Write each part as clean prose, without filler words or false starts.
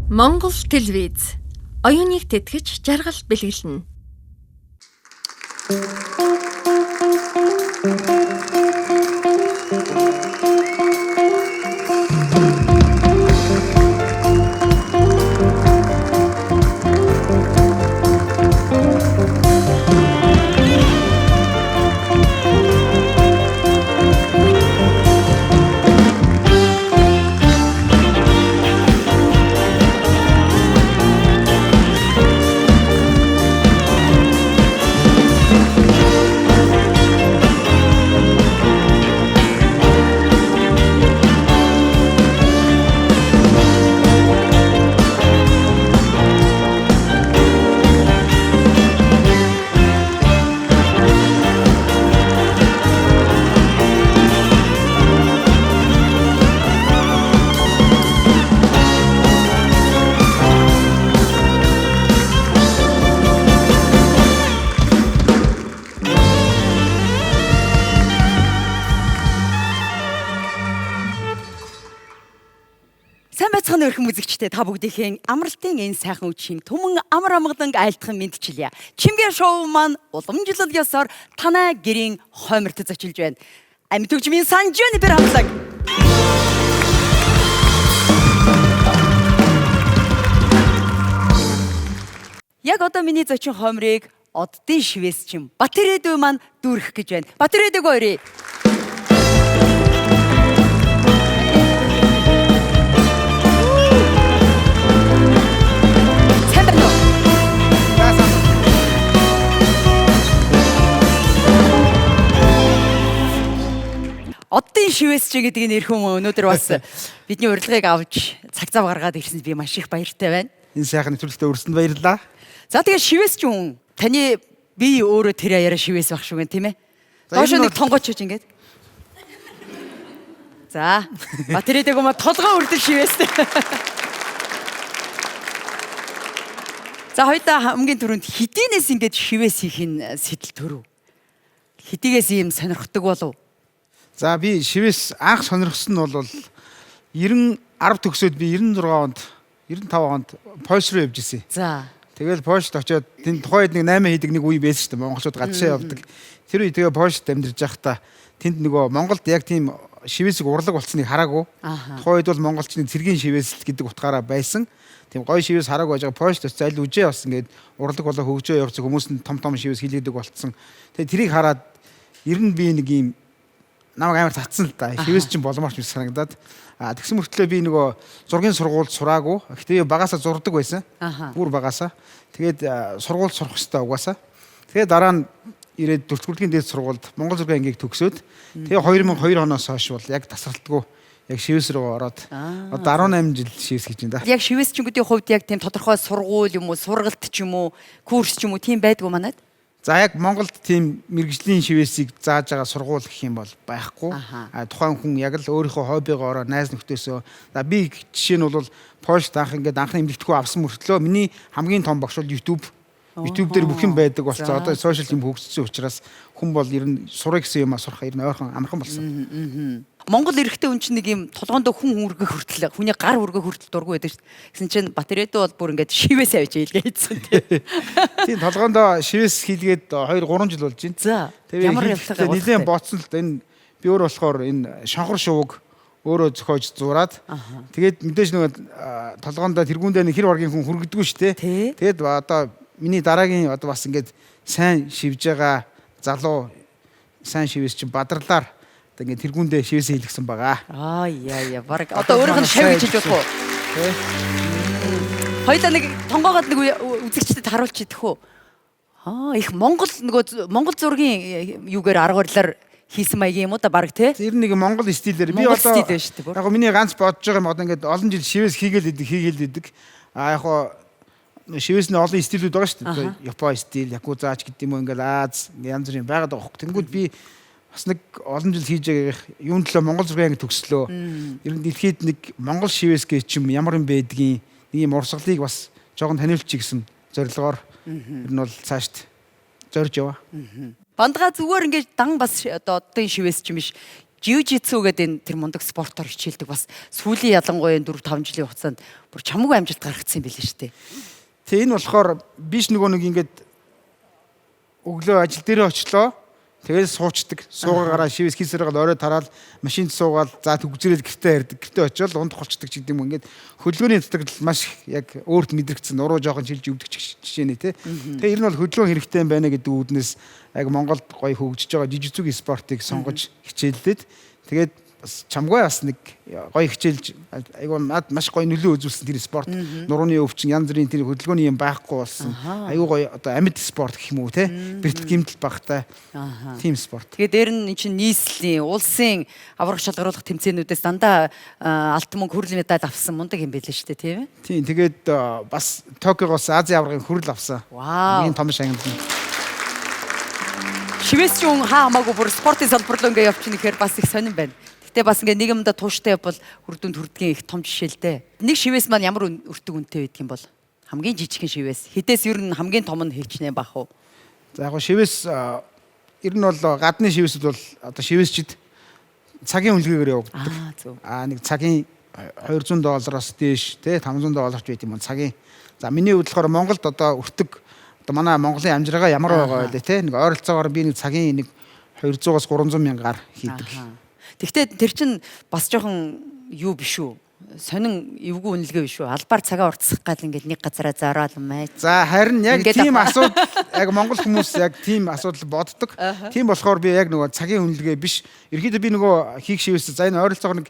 Монгол телевиз оюуныг тэтгэж жаргал бэлгэлнэ. Сайн байцгаана өрхөн үзэгчдээ, та бүгдийнхээ амралтын энэ сайхан үдшийн түмэн амар амгалан айлтган мэндчилье. Чимгээ шоу маань уламжлал ёсоор танай гэрийн хойморт зочилж байна. Амьд хөгжмийн Санжны бэр хамтлаг. Яг одоо миний зочин хоймрыг оддын шивээс чим Батэрээдүү маань дүүрэх гэж байна. Батэрээдүүг өрье. Сайн байна уу? Оддын шивээс чи гэдэг энэ эрхэм өнөөдөр бас бидний урилгыг авч цаг зав гаргаад ирсэнд би маш их баяртай байна. Энэ сайхан нэвтрүүлэгтээ өрсөнд баярлалаа. За тэгээ шивээс чи хүн таны би өөрөө тэр аяараа шивээс байх шүү гэн тийм ээ. За, Доош ер нь нэг тонгооч хийж ингээд. За Батэрээдэг юм толгой үрдэл шивээс. За хоёлаа хамгийн түрүүнд хэдийнээс ингээд шивээс хийх нь сэтэл төрөв. Хэдийгээс ийм сонирхдаг болов? За би шивээс анх сонирхсон нь бол 90 10 төгсөөд би 96 онд 95 онд Польш руу явж исэн. За. Тэгэл Польшд очиод тэнд тухайн үед нэг 8 хийдэг нэг үе байсан шүү дээ. Монголчууд гадшаа явдаг. Тэр үе тэгээ Польшд амьдарч байхдаа тэнд нөгөө Монголд яг тийм шивээсэг урлаг болцсныг хараагүй. Тухайн үед бол монголчны цэргийн шивээс л гэдэг утгаараа байсан. Тийм гоё шивээс хараагүй байж байгаа Польшд очиж аль үжээ бас ингээд урлаг болоо хөгжөө явцсан хүмүүс нь том том шивээс хийлгэдэг болцсон. Тэгээ тэрийг хараад ер нь би нэг юм намайг амар татсан л да. Шивээс чинь боломоорч юм санагдаад. А тэгсэн мөртлөө би нөгөө зургийн сургуульд сураагүй. Гэтэ би багасаа зурдаг байсан. Бүр багасаа. Тэгээд сургуульд сурах хэрэгтэй угаасаа. Тэгээд дараа нь ирээд дөрөвдүгээр дээд сургуульд Монгол зургийн ангийг төгсөөд тэгээ 2002 оноос хойш бол яг тасралтгүй яг шивээс рүү ороод одоо 18 жил шивээс хийж байна да. Яг шивээсчингүүдийн хувьд яг тийм тодорхой сургууль юм уу, сургалт ч юм уу, курс ч юм уу тийм байдгүй манад? За яг Монголд тийм мэрэгжлийн шивээсийг зааж байгаа сургууль гэх юм бол байхгүй. А тухайн хүн яг л өөрийнхөө хоббигоороо найз нөхдөсөө за би жишээ нь бол Польшд анх ингээд анхны эмнэлтгүү авсан мөртлөө миний хамгийн том багш бол YouTube. YouTube дээр бүх юм байдаг болсон. Одоо сошиал юм хөгжсөн учраас хүн бол ер нь сурах гэсэн юм а сурах ер нь ойрхон амархан болсон. Монгол эрэгтэй хүн чинь нэг юм толгоондоо хүн үргэх хүртэл хүний гар үргэх хүртэл дургүй байдаг шүү дээ. Тэгсэн чинь Батэрээдүү бол бүр ингээд шивээс авч ийлгээ хийсэн тийм. Тийм толгоондоо шивээс хийлгээд 2 3 жил болж байна. За Тэгээ ямар хийхдээ явдлага нэлээд бодсон л да энэ би өөр болохоор энэ шонхор шувг өөрөө зохиож зураад тэгээд мэдээж нөгөө толгоондоо тэргуундээ нэг хэр баргийн хүн хүргэдэггүй шүү дээ. Тэгээд одоо миний дараагийн одоо бас ингээд сайн шивж байгаа залуу сайн шивээс чинь бадарлаар одоо ингээд тэргуундээ шивээсээ хийлгсэн байгаа. Аа яа яа баг одоо өөрийнх нь шав гэж хэлж болох уу? Тэ. Хоёлаа нэг тонгоогоод нэг үзэгчдэд харуулж идэх үү? Аа их Монгол нөгөө Монгол зургийн юугаар арга барилаар хийсэн маягийн юм уу да баг тий? Тэр нэг Монгол стилээр би Монгол одоо стил байна шүү дээ, бүр. яг миний ганц бодож байгаа юм одоо ингээд олон жил шивээс хийгээл идэг хийгээл идэг. А яг хоо шивээс нь олон стилүүд байгаа шүү дээ. Япон стил, якузач гэдэг юм уу ингээд Аз янз бүрийн байгаад байгаа хөх. Тэнгүүд би бас нэг олон жил хийж байгаагийнх юун төлөө Монгол зургийн анги төгслөө. Ер нь дэлхийд нэг Монгол шивээс гэж юм ямар юм байдгийг нэг юм урсгалыг бас жоохон таниулчих гэсэн зорилгоор ер нь бол цаашд зорж яваа. Бандгаа зүгээр ингээд дан бас одоо оддын шивээс ч юм биш. Jiu-jitsu гэдэг энэ тэр мундаг спортоор хичээлдэг бас сүүлийн ялангуяа 4 5 жилийн хугацаанд бүр чамгүй амжилт гаргацсан юм билээ шүү дээ. Тэ энэ болохоор биш нөгөө нэг ингээд өглөө ажил дээрээ очлоо. Тэгэл суучдаг. Суугаагаараа шивээс хийсэрээ орой тараал машинд суугаал за төгзрэл гэртээ ярьдаг. Гэртээ очиод унд холчдаг ч гэдэг юм ингээд хөдөлгөөний дутагдал маш их яг өөрт мэдрэгдсэн. Нуруу жоохон шилж өвдөх жишээ нэ тэ. Тэгээ ер нь бол хөдөлгөөн хэрэгтэй юм байна гэдэг үүднээс яг Монголд гоё хөгжиж байгаа жижигцүгийн спортыг сонгож хичээллээд тэгээд бас чамгүй бас нэг гоё хичээлж айгуу над маш гоё нөлөө үзүүлсэн тэр спорт нурууны өвчин янз бүрийн тэр хөдөлгөөний юм байхгүй болсон. Айгуу гоё одоо амьд спорт гэх юм уу те бэртэл гэмтэл багтай тийм спорт. Тэгээ дээр нь эн чинь нийслэлийн, улсын аварга шалгаруулах тэмцээнүүдээс дандаа алтан мөнгө хүрэл медаль авсан мундаг юм билээ шүү дээ, тийм ээ? Тийм тэгээд бас Токиогоос Азийн аваргын хүрэл авсан. Вау. Хамгийн том шагнал. Шивээс ч хүн хаа хамаагүй бүр спортын салбар руу ингээ явчихна гэхээр бас их сонирн байна. Гэтэ бас ингээ нэг юмдаа тууштай бол үр дүнд хүрдгийн их том жишээ л дээ. Нэг шивээс маань ямар өртөг үнэтэй байдаг юм бол хамгийн жижигхэн шивээс хэдээс ер нь хамгийн том нь хийчнэ бах уу? За яг шивээс ер нь бол гадны шивээсүүд бол одоо шивээсчид цагийн үнэлгээгээр явагддаг. Зөв. Нэг цагийн $200 дээш те $500 ч байт юм уу цагийн. За миний хувьд болохоор Монголд одоо өртөг одоо манай Монголын амжиргаа ямар байгаа вэ те нэг ойролцоогоор би нэг цагийн нэг 200-аас 300 мянгаар хийдэг. Тэгтээ тэр чин бас жоохон юу биш үү? Сонин эвгүй үнэлгээ биш үү? Албаар цагаа уртсах гал ингээд нэг газараа зороол мэй. За харин яг тийм асуудал яг монгол хүмүүс яг тийм асуудал боддог. Тийм болохоор би яг нөгөө цагийн үнэлгээ биш. Ерөнхийдөө би нөгөө хийх шивээс за энэ ойролцоогоор нэг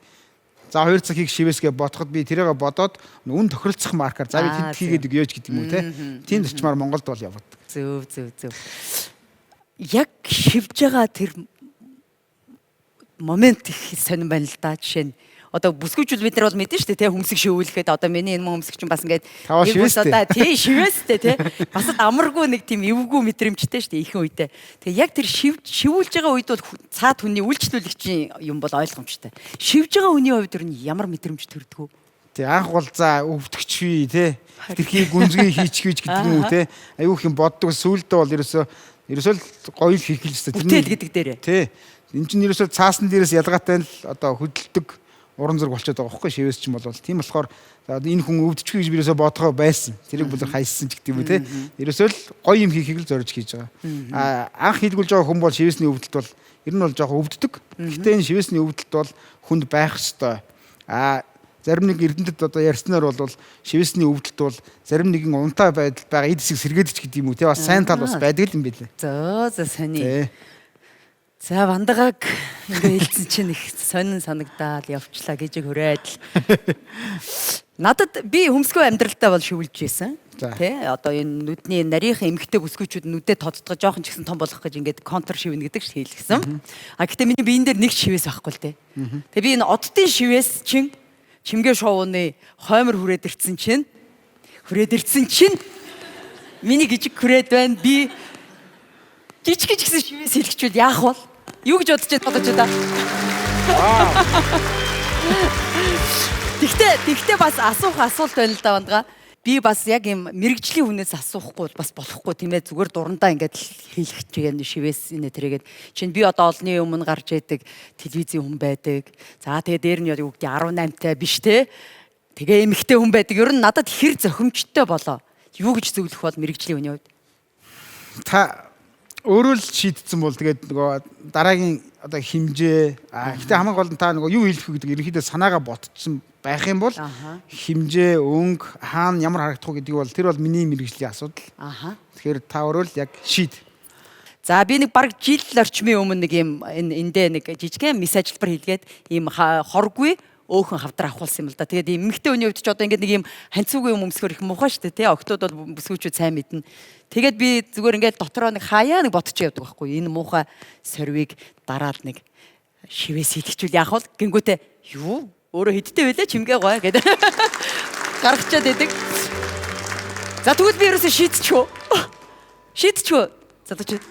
за 2 цаг хийх шивээс гэж бодоход би тэрийг бодоод үн тохиролцох маркаар за би тэнд хийгээд өгөөч гэдэг юм уу те. Тийм зарчмаар Монголд бол явагддаг. Зөв зөв зөв. Яг шивж байгаа тэр момент их сонирн байна л да. Жишээ нь одоо бүсгүйчүүл бид нар бол мэдэн шүү дээ те хөмсг шивүүлэхэд одоо миний энэ хөмсг чинь бас ингээд нэг бүс одоо тий шивээстэй те бас амаргүй нэг тийм эвгүй мэдрэмжтэй шүү дээ ихэнх үедээ. Тэгээ яг тэр шивүүлж байгаа үед бол цаад хүний үйлчлүүлэгчийн юм бол ойлгомжтой. Шивж байгаа хүний хувьд ер нь ямар мэдрэмж төрдөг вэ? Тий анх бол за өвдөгч би те тэрхий гүнзгий хийчих гэж гэдэг юм уу те аюух юм боддог. Сүүлдээ бол ерөөсөө л гоё л хийх л өстой. Бүтээл гэдэг дээрээ. Тий. Энд чинь ерөөсөө цаасан дээрээс ялгаатай л одоо хөдөлдөг уран зураг болчиход байгаа байхгүй шивээс чинь бол тийм болохоор энэ хүн өвдчихгүй гэж би ерөөсөө бодгоо байсан. Тэрийг бүр хайссан ч гэдэг юм уу те. Ерөөсөө л гоё юм хийхийг л зорж хийж байгаа. Анх хийлгүүлж байгаа хүн бол шивээсний өвдөлт бол ер нь бол жоохон өвддөг. Гэхдээ энэ шивээсний өвдөлт бол хүнд байх ёстой. Зарим нэг эрдэмтэд одоо ярьснаар бол шивээсний өвдөлт бол зарим нэгэн унтаа байдал байгаа эд хэсэг сэргээдэг ч гэдэг юм уу те. Бас сайн тал бас байдаг юм билээ. Зөө зөө сони. За вандагааг ингээ хэлсэн чинь их сонин санагдаал явчлаа гэж хүрээд л. Надад би хөмсгөө амьдралдаа бол шивүүлж байсан. Тэ одоо энэ нүдний нарийнхан эмгтэй бүсгүйчүүд нүдээ тодтгоо жоохон ч гэсэн том болох гэж ингээд контр шивнэ гэдэг шиг хэлсэн. А гэтээ миний биен дээр нэг шивээс байхгүй л тэ. Тэгээ би энэ оддын шивээс чинь чимгээ шоуны хоймор хүрээд ирсэн чинь миний гжиг хүрээд байна. Би жижиг гэсэн шивээс хэлчихвэл яах вэ? Юу гэж бодож байна одоо? Тэгтээ бас асуух асуулт байна л да бандгаа. Би бас яг юм мэрэгжлийн хүнээс асуухгүй бас болохгүй тийм ээ. Зүгээр дурандаа ингээд хэлэх чигээр шивээс инэ тэргээд чинь би одоо олонний өмнө гарч яадаг телевизийн хүн байдаг. За тэгээ дээр нь юу гэдэг 18-тай биш те. Тэгээ эмэгтэй хүн байдаг. Ер нь надад хэр зохимжтой болоо. Юу гэж зөвлөх бол мэрэгжлийн хүний хувьд? Та өөрөө л шийдсэн бол тэгээд нөгөө дараагийн одоо хэмжээ гэтээ хамгийн гол нь та нөгөө юу хэлэх вэ гэдэг ерөнхийдөө санаагаа ботцсон байх юм бол хэмжээ, өнгө, хаана ямар харагдах вэ гэдэг бол тэр бол миний мэргэжлийн асуудал. Тэгэхээр та өөрөө л яг шийд. За би нэг бараг жил орчмын өмнө нэг юм эндээ нэг жижигхэн мис ажилбар хийлгээд ийм хоргүй өөхөн хавдар авахулсан юм л да. Тэгээд эмэгтэй хүний хувьд ч одоо ингээд нэг юм ханцуугүй юм өмсгөр их муухай шүү дээ, тий. Октод бол бүсгүүчүүд сайн мэднэ. Тэгээд би зүгээр ингээд дотроо нэг хаяа нэг ботч явдаг байхгүй. Энэ муухай сорвиг дараад нэг шивээс хийлгэчүүл яах вэ? Гингүүтээ юу? Өөрөө хэдтэй байлаа чимгээ гой гэдэг. Гаргачаад байдаг. За тэгвэл би ерөөсөө шийдчихв. Шийдчихв. Залуучууд.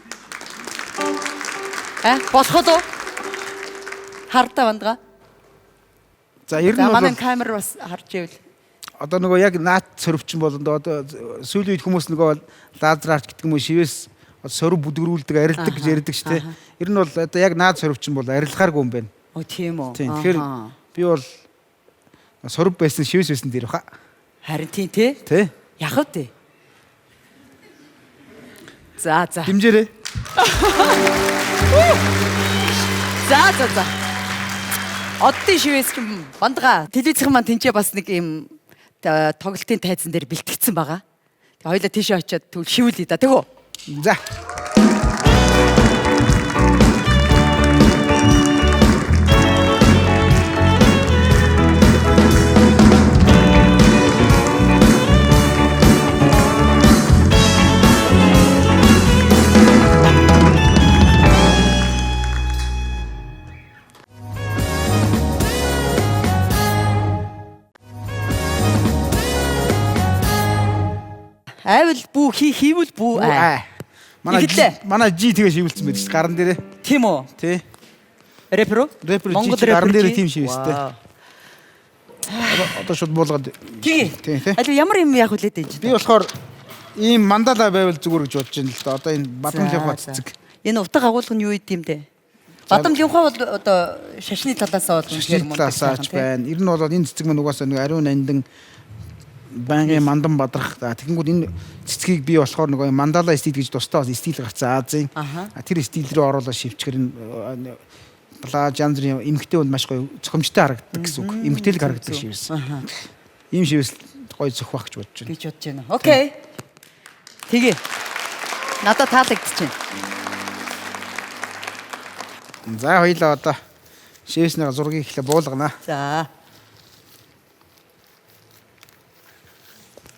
Болох уу? Хардаа бандгаа. За ер нь манай камер бас харж ивэл одоо нөгөө яг наат сорвчин болонд одоо сүүлийн үед хүмүүс нөгөө лазерарч гэдэг юм уу шивээс сорв бүдгэрүүлдэг, арилдаг гэж ярьдаг шүү дээ. Ер нь бол одоо яг наад сорвчин бол арилгааргүй юм байна. Оо тийм үү. Тийм. Тэгэхээр би бол сорв байсан, шивээс байсан дээр баха. Харин тийм те. Тий. Яг үү те. За за. Дэмжээрэй. За за за. Оддын шивээс чинь бандгаа. Телевизийн маань тэнцээ бас нэг юм тоглолтын тайзан дээр бэлтгэгдсэн байгаа. Тэгээ хоёлаа тийшээ очиод тэгвэл шивүүлье да. Тэгв үү? За. Айвал бүү хий хийвэл бүү ай. Аа. Манай Ихэдлээ. Манай G тэгээ шивэлцсэн байдаг шүү дээ гаран дээрээ. Тийм үү? Тий. Рэпер үү? Рэпер G чи гаран дээрээ тийм шивэстэй. Вау. Одоо шууд буулгаад. Тий. Тий, тий. Алив ямар юм яах үлээд байж Би болохоор ийм мандала байвал зүгээр гэж бодож байна л да. Одоо энэ бадамлынхаа цэцэг. Энэ утга агуулга нь юу гэдэм бэ? Бадамлынхаа бол одоо шашны талаас бол Шашны талаас ач байна. Ер нь бол энэ цэцэг маань угаасаа нэг ариун нандин байнгын мандан бадрах. За тэгэнгүүт энэ цэцгийг би болохоор нөгөө мандала стил гэж тусдаа бас стил гарцсан Азийн. Тэр стил рүү оруулаад шивчгэр нь плаж янз бүрийн эмгтэй бол маш гоё зохимжтой харагддаг гэсэн үг. Эмгтээлэг харагддаг шивээс. Ийм шивээс гоё зөх байх гэж бодож байна. гэж бодож байна. Окей. Тэгээ. Надад таалагдчихэв. За хоёлаа одоо шивээснийга зургийг эхлээ буулгана. За.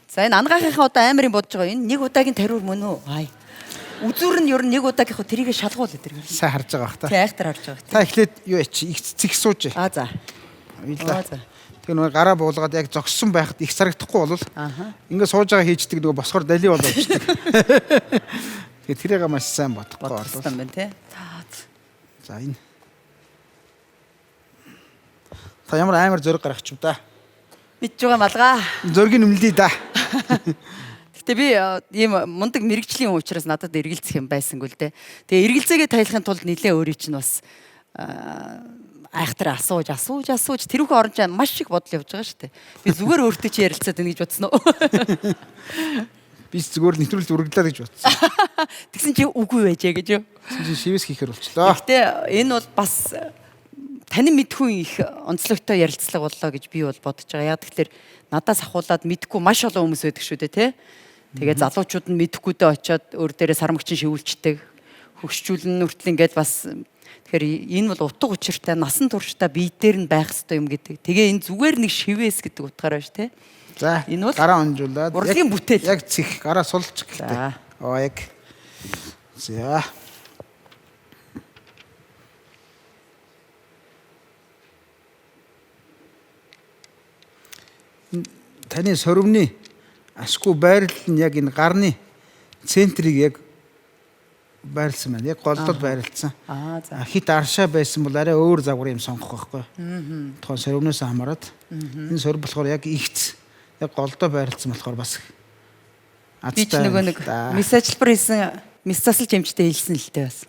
За энэ ангаахынхаа одоо амар юм бодож байгаа. Энэ нэг удаагийн тариур мөн үү? Ай. Үзүүр нь ер нь нэг удаагийнхаа тэрийг шалгуул өдр. Сайн харж байгаа бах та. Тэг айхтар харж байгаа. Та эхлээд юу яач их цэцэг сууж. А за. Хоёлаа. Аа, за. Тэгээ нөгөө гараа буулгаад яг зогссон байхад их сарагдахгүй бол ингээ сууж байгаа хийждэг нөгөө босгоор дали болоо явчихдаг. Тэгээ тэрийг маш сайн бодохгүй Бодох бол. хэрэгтэй юм байна те. За энэ. Та ямар амар зөрг гаргачих вэ да? Мэдж байгаа малгаа. Зөргийг нүмлэе да. Гэтэ би ийм мундаг мэрэгжлийн хүн учраас надад эргэлзэх юм байсангүй л дээ. Тэгээ эргэлзээгээ тайлахын тулд нэлээ өөрийн чинь бас айхтар асууж асууж асууж тэрүүхэн орон чинь маш их бодол явж байгаа шүү дээ. Би зүгээр өөртөө чи ярилцаад байна гэж бодсон уу? Би ч зүгээр нэвтрүүлэлт үргэлжлээ гэж бодсон. Тэгсэн чи үгүй байжээ гэж юу? Тэгсэн чинь шивээс хийхэр болчлоо. Гэтэ энэ бол бас танин мэдхүйн их онцлогтой ярилцлага боллоо гэж би бол бодож байгаа. Яг тэгэхээр надаас ахуулаад мэдхгүй маш олон хүмүүс байдаг шүү дээ, тэ? Тэгээ залуучууд нь мэдхгүйдээ очиод өөр дээрээ сармагчин шивүүлчдэг. Хөгшчүүлэн нүртэл ингээд бас тэгэхээр энэ бол утга учиртай насан туршдаа бие дээр нь байх ёстой юм гэдэг. Тэгээ энэ зүгээр нэг шивээс гэдэг утгаараа ш, тэ? За Энэ бол гараа онжуулаад урлагийн бүтээл. Яг цэх гараа сулчих За. гэлтэй. Оо яг. За. Таны сорвны ашгүй байрлал нь яг энэ гарны центрийг яг байрлсан байна. Яг голдод байрлалсан. Аа за. Хит аршаа байсан бол арай өөр загвар юм сонгох байхгүй. Тухайн сорвноос хамаарат. Энэ сорв болохоор яг игц яг голдоо байрлалсан болохоор бас Би ч нөгөө нэг мис ажилбар хийсэн мис засалж эмчтэй хэлсэн л дээ бас.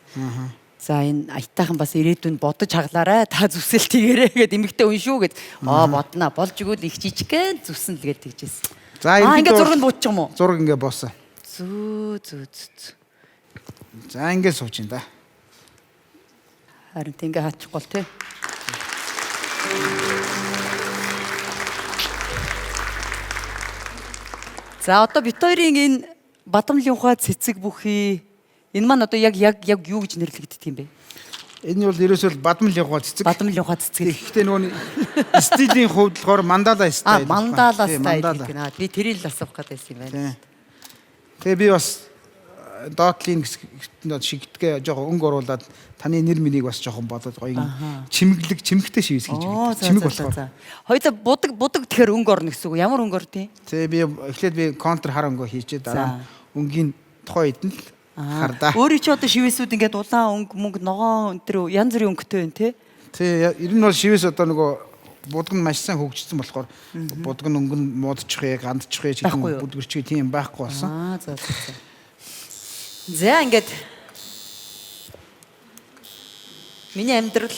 За энэ аятайхан бас ирээдүйн бодож хаглаарай. Та зүсэл тэгэрээ гэд эмэгтэй хүн шүү гэд. Аа боднаа. Болж игэл их жижигхэн зүсэн л гэд тэгжсэн. За Аа ерөнхийдөө ингээд зураг нь буучих юм уу? Зураг ингээ буусан. Зүү зүү зүү. зүү. За ингээ сууж ин да. Харин тэг ингээ хаачихгүй л тий. За одоо бит хоёрын энэ бадамлын ухаа цэцэг бүхий энэ маань одоо яг яг яг юу гэж нэрлэгддэг юм бэ? Энэ бол ерөөсөө л бадмал явгаа цэцэг. Бадамлын ухаа цэцэг. Гэхдээ нөгөө стилийн хувьд болохоор мандала А стайл. мандала Тийм, стайл мандала. гэдэг нь. Би тэрийг л асуух гэдэг юм байна. Тийм. Тэгээ би бас доотлын хэсэгт шигдгээ жоохон өнгө оруулаад таны нэр миний бас жоохон бодоод гоё юм чимэглэг чимэгтэй шивээс хийж Оо, өгдөг. за, Чимэг за, болохоор. за. Хоёлаа будаг будаг тэгэхээр өнгө орно гэсэн үг. Ямар өнгө орд юм? Тэгээ би эхлээд би контр хар өнгө хийчээ дараа нь өнгийн тухайн үед нь л хардаа. Өөрийн чи одоо шивээсүүд ингээд улаан өнгө мөнгө ногоон энэ төр янз бүрийн өнгөтэй байна те. Тэгээ ер нь бол шивээс одоо нөгөө будаг нь маш сайн хөгжсөн болохоор будаг нь өнгө нь муудчихъя, гандчихъя ч гэх Байхгүй юм юу? бүдгэрчгээ тийм байхгүй болсон. Аа за за за. За ингээд миний амьдрал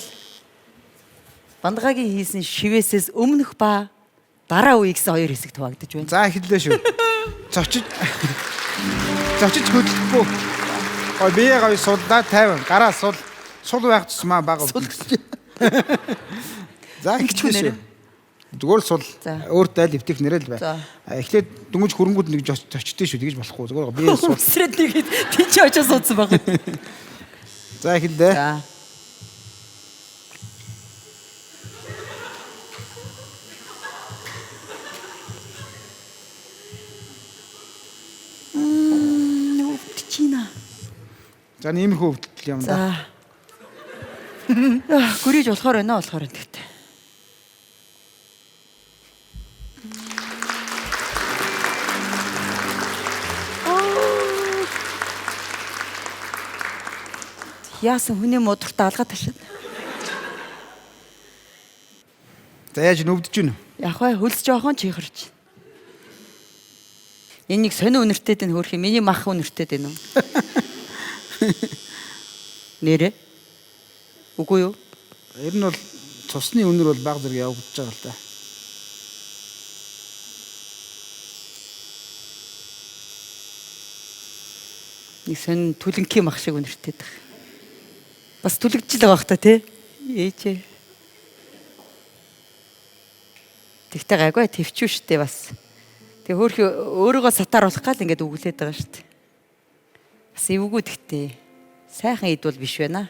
Бандгагийн хийсэн шивээсээс өмнөх ба дараа үе гэсэн хоёр хэсэгт хуваагдаж байна. За эхэллээ шүү. Зочиж зочиж хөдлөхгүй. Ой бие гоё суллаа 50. Гараа сул сул байх тусмаа бага. Сул гэж. За эхэллээ шүү. Зүгээр л сул өөртөө аль эвтэх нэрэл бай. Эхлээд дөнгөж хөрөнгүүд нэг зочдсон шүү. Тэгэж болохгүй. Зүгээр бие сул. Үсрэд нэг тийч очиж суудсан баг. За эхэллээ. За. Өвдөж байна. За иймэрхүү өвдөл юм да. За. Гүрийж болохоор байна болохоор байна гэхдээ. Яасан хүний модорт алгаа ташаад. За яаж нүвдэж байна? Яг бай хөлс жоохон чихэрч. Энэ нэг сонио үнэртэй дэн хөөрхи миний мах үнэртэй дэн үү? Нэрэ? Үгүй юу? Ер нь бол цусны үнэр бол баг зэрэг явагдаж байгаа л да. Нэг сонин түлэнкийн мах шиг үнэртэй дэх. Бас түлэгдэж л байгаа бах та тий? Ээжээ. Тэгтээ гайгүй төвчүү штэ бас. Тэг хөөрхи өөрийгөө сатааруулах гал ингээд үглээд байгаа штэ. Бас эвгүй тэгтээ. Сайхан эд бол биш байна.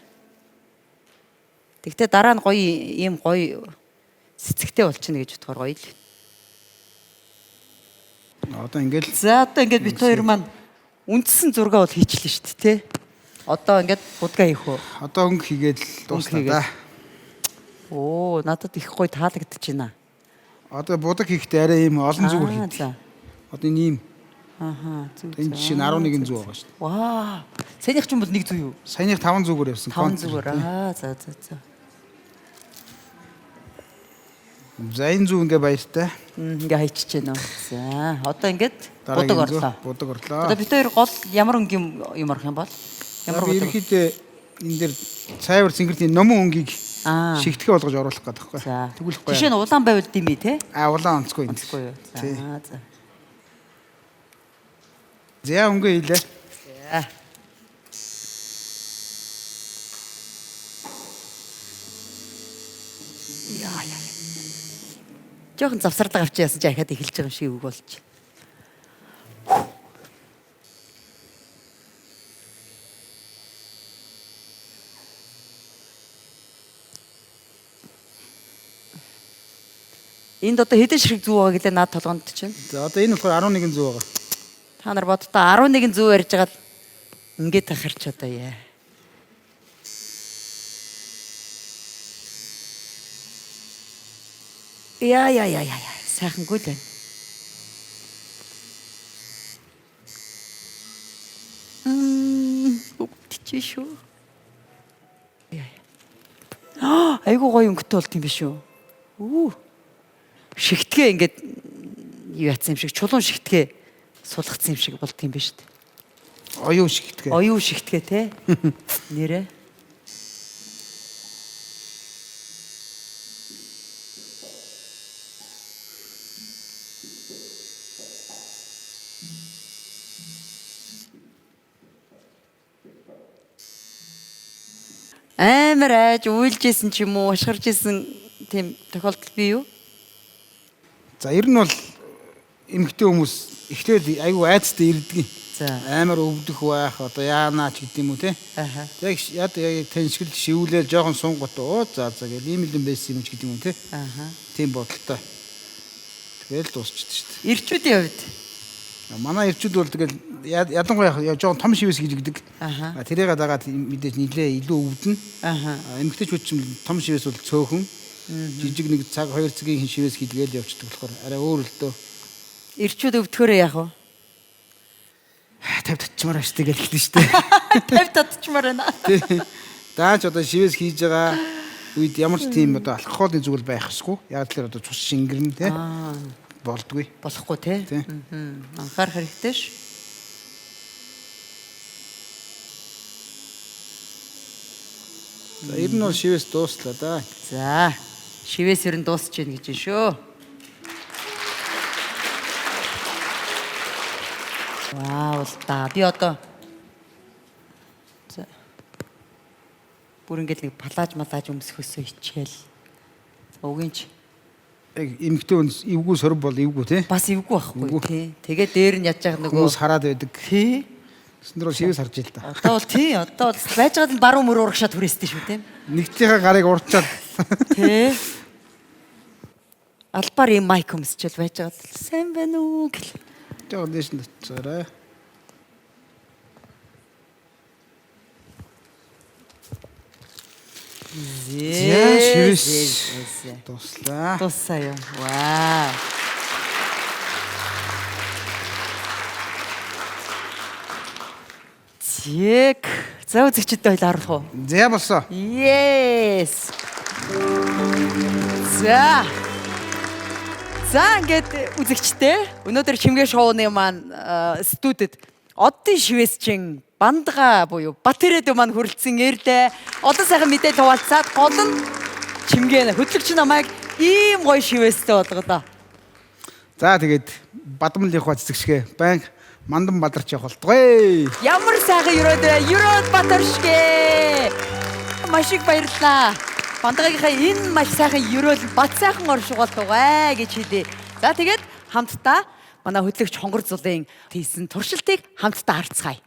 Тэгтээ дараа нь гоё ийм гоё цэцэгтэй болчихно гэж бодохоор гоё л. Одоо ингээд За одоо ингээд бит хоёр маань үндсэн зураг бол хийчлээ штэ тий. Одоо ингээд будгаа хийх үү? Одоо өнгө хийгээд л дуусна да. Оо надад их гоё таалагдчих байна. Одоо будаг хийхдээ арай ийм олон зүгээр хийдэг. Одоо энэ ийм. Аха зүг. Энэ жишээ нь 11 зүү байгаа шүү дээ. Ваа. Саяных ч юм бол нэг зүү юу? Саяных 5 зүгээр явсан. 5 зүгээр. Аа за за за. За энэ зүү ингээ баяртай. Ингээ хайчиж гэнэ үү. За одоо ингээд будаг орлоо. Будаг орлоо. Одоо бид хоёр гол ямар өнгийн юм орох юм бол? Ямар будаг? Ерөнхийдөө энэ дээр цайвар цэнгэртийн номон өнгийг шигтгэх болгож оруулах гэдэг байхгүй. Тэгвэл гоё. Жишээ нь улаан байвал дими те? А улаан онцгүй. Онцгүй юу. За за. За өнгө хийлээ. За. Яа яа. Жохон завсарлага авч яасан чи ахаад эхэлж байгаа юм шиг үг болж. Энд одоо хэдэн ширхэг зүү байгаа гэлээ над толгонд чинь. За одоо энэ болохоор 11 зүү байгаа. Та нар боддоо 11 зүү ярьж байгаа л ингээд тахарч одоо яа. Яа яа яа яа. Сайхангүй л байна. Өвдчих шүү. Яа. Аа, айгуу гоё өнгөтэй болд юм биш үү? Үу. Шигтгээ ингээд юу яцсан юм шиг чулуун шигтгээ сулгацсан юм шиг болд юм биш үү? Оюун шигтгээ. Оюун шигтгээ те. Нэрэ. Амар айж уйлж исэн ч юм уу, ашгарч исэн тийм тохиолдол бий юу? За ер нь бол эмэгтэй хүмүүс эхлээд айгүй айцтай ирдэг. За. Амар өвдөх байх одоо яанаа ч гэдэм үү те. Аха. Яг яд яг тэншгэл шивүүлээ жоохон сунгат оо за за гэл ийм л юм байсан юм ч гэдэм үү те. Аха. Тийм бодолтой. Тэгэл дуусчихдээ шүү дээ. Ирчүүдийн хувьд Манай ирчүүд бол тэгэл ялангуяа жоохон том шивээс гэж гэдэг. Аха. Тэрийг дагаад мэдээж нилээ илүү өвдөнө. Аха. Эмэгтэйчүүд ч том шивээс бол цөөхөн. Жижиг нэг цаг 2 цагийн шивээс хийлгээл явчихдаг болохоор арай өөр л дөө. Ирчүүд өвдөхөөрөө яах вэ? 50 татчмаар байна шүү дээ гэж хэлнэ шүү дээ. 50 татчмаар байна. Даач одоо шивээс хийж байгаа үед ямар ч тийм одоо алкоголын зүйл байх ёсгүй. Яг л одоо цус шингэрнэ те. Болдгүй. Болохгүй те. Анхаарах хэрэгтэй ш. За ер нь бол шивээс дууслаа да. За. Шивээс ер нь дуусч гин гэж байна шүү. Вау л да. Би одоо за бүр ингээд нэг палаж малаж өмсөхөөсөө хичээл. Угийн ч Яг эмэгтэй хүн эвгүй сорв бол эвгүй тий. бас эвгүй байхгүй тий. Тэгээ дээр нь яаж яах нөгөө Хүмүүс хараад байдаг. тий. Тэсэн дөрөв шивээс харж ил та. Одоо бол тий, одоо бол байж байгаад нь баруун мөр урагшаад хүрээстэй шүү тий. Нэгтлийнхээ гарыг урчаад Тий. Албаар ийм майк өмсчэл байж байгаад л сайн байна уу гэл. жоохон дээш нь очоорой. За шивээс дуслаа. Дуусаа юм. Вау. Зэг. За үзэгчдэд хоёул оруулах уу? За болсон. Yes. За. За ингээд үзэгчдээ өнөөдөр Чимгээ шоуны маань студид оддын шивээсчин Бандгаа буюу Батэрээд маань хүрэлцэн ирлээ. Олон сайхан мэдээлэл хуваалцаад гол нь Чимгээ хөтлөгч намайг ийм гоё шивээстэй болголоо. За тэгээд Бадмлынхаа цэцэгшгэ баян мандан бадарч явах болтугай. Ямар сайхан ерөөд вэ? Ерөөд Батаршгэ. Маш их баярлалаа. Бандгаагийнхаа энэ маш сайхан ерөөл бат сайхан орших болтугай гэж хэлье. За тэгээд хамтдаа манай хөтлөгч Хонгор зулын хийсэн туршилтыг хамтдаа харцгаая.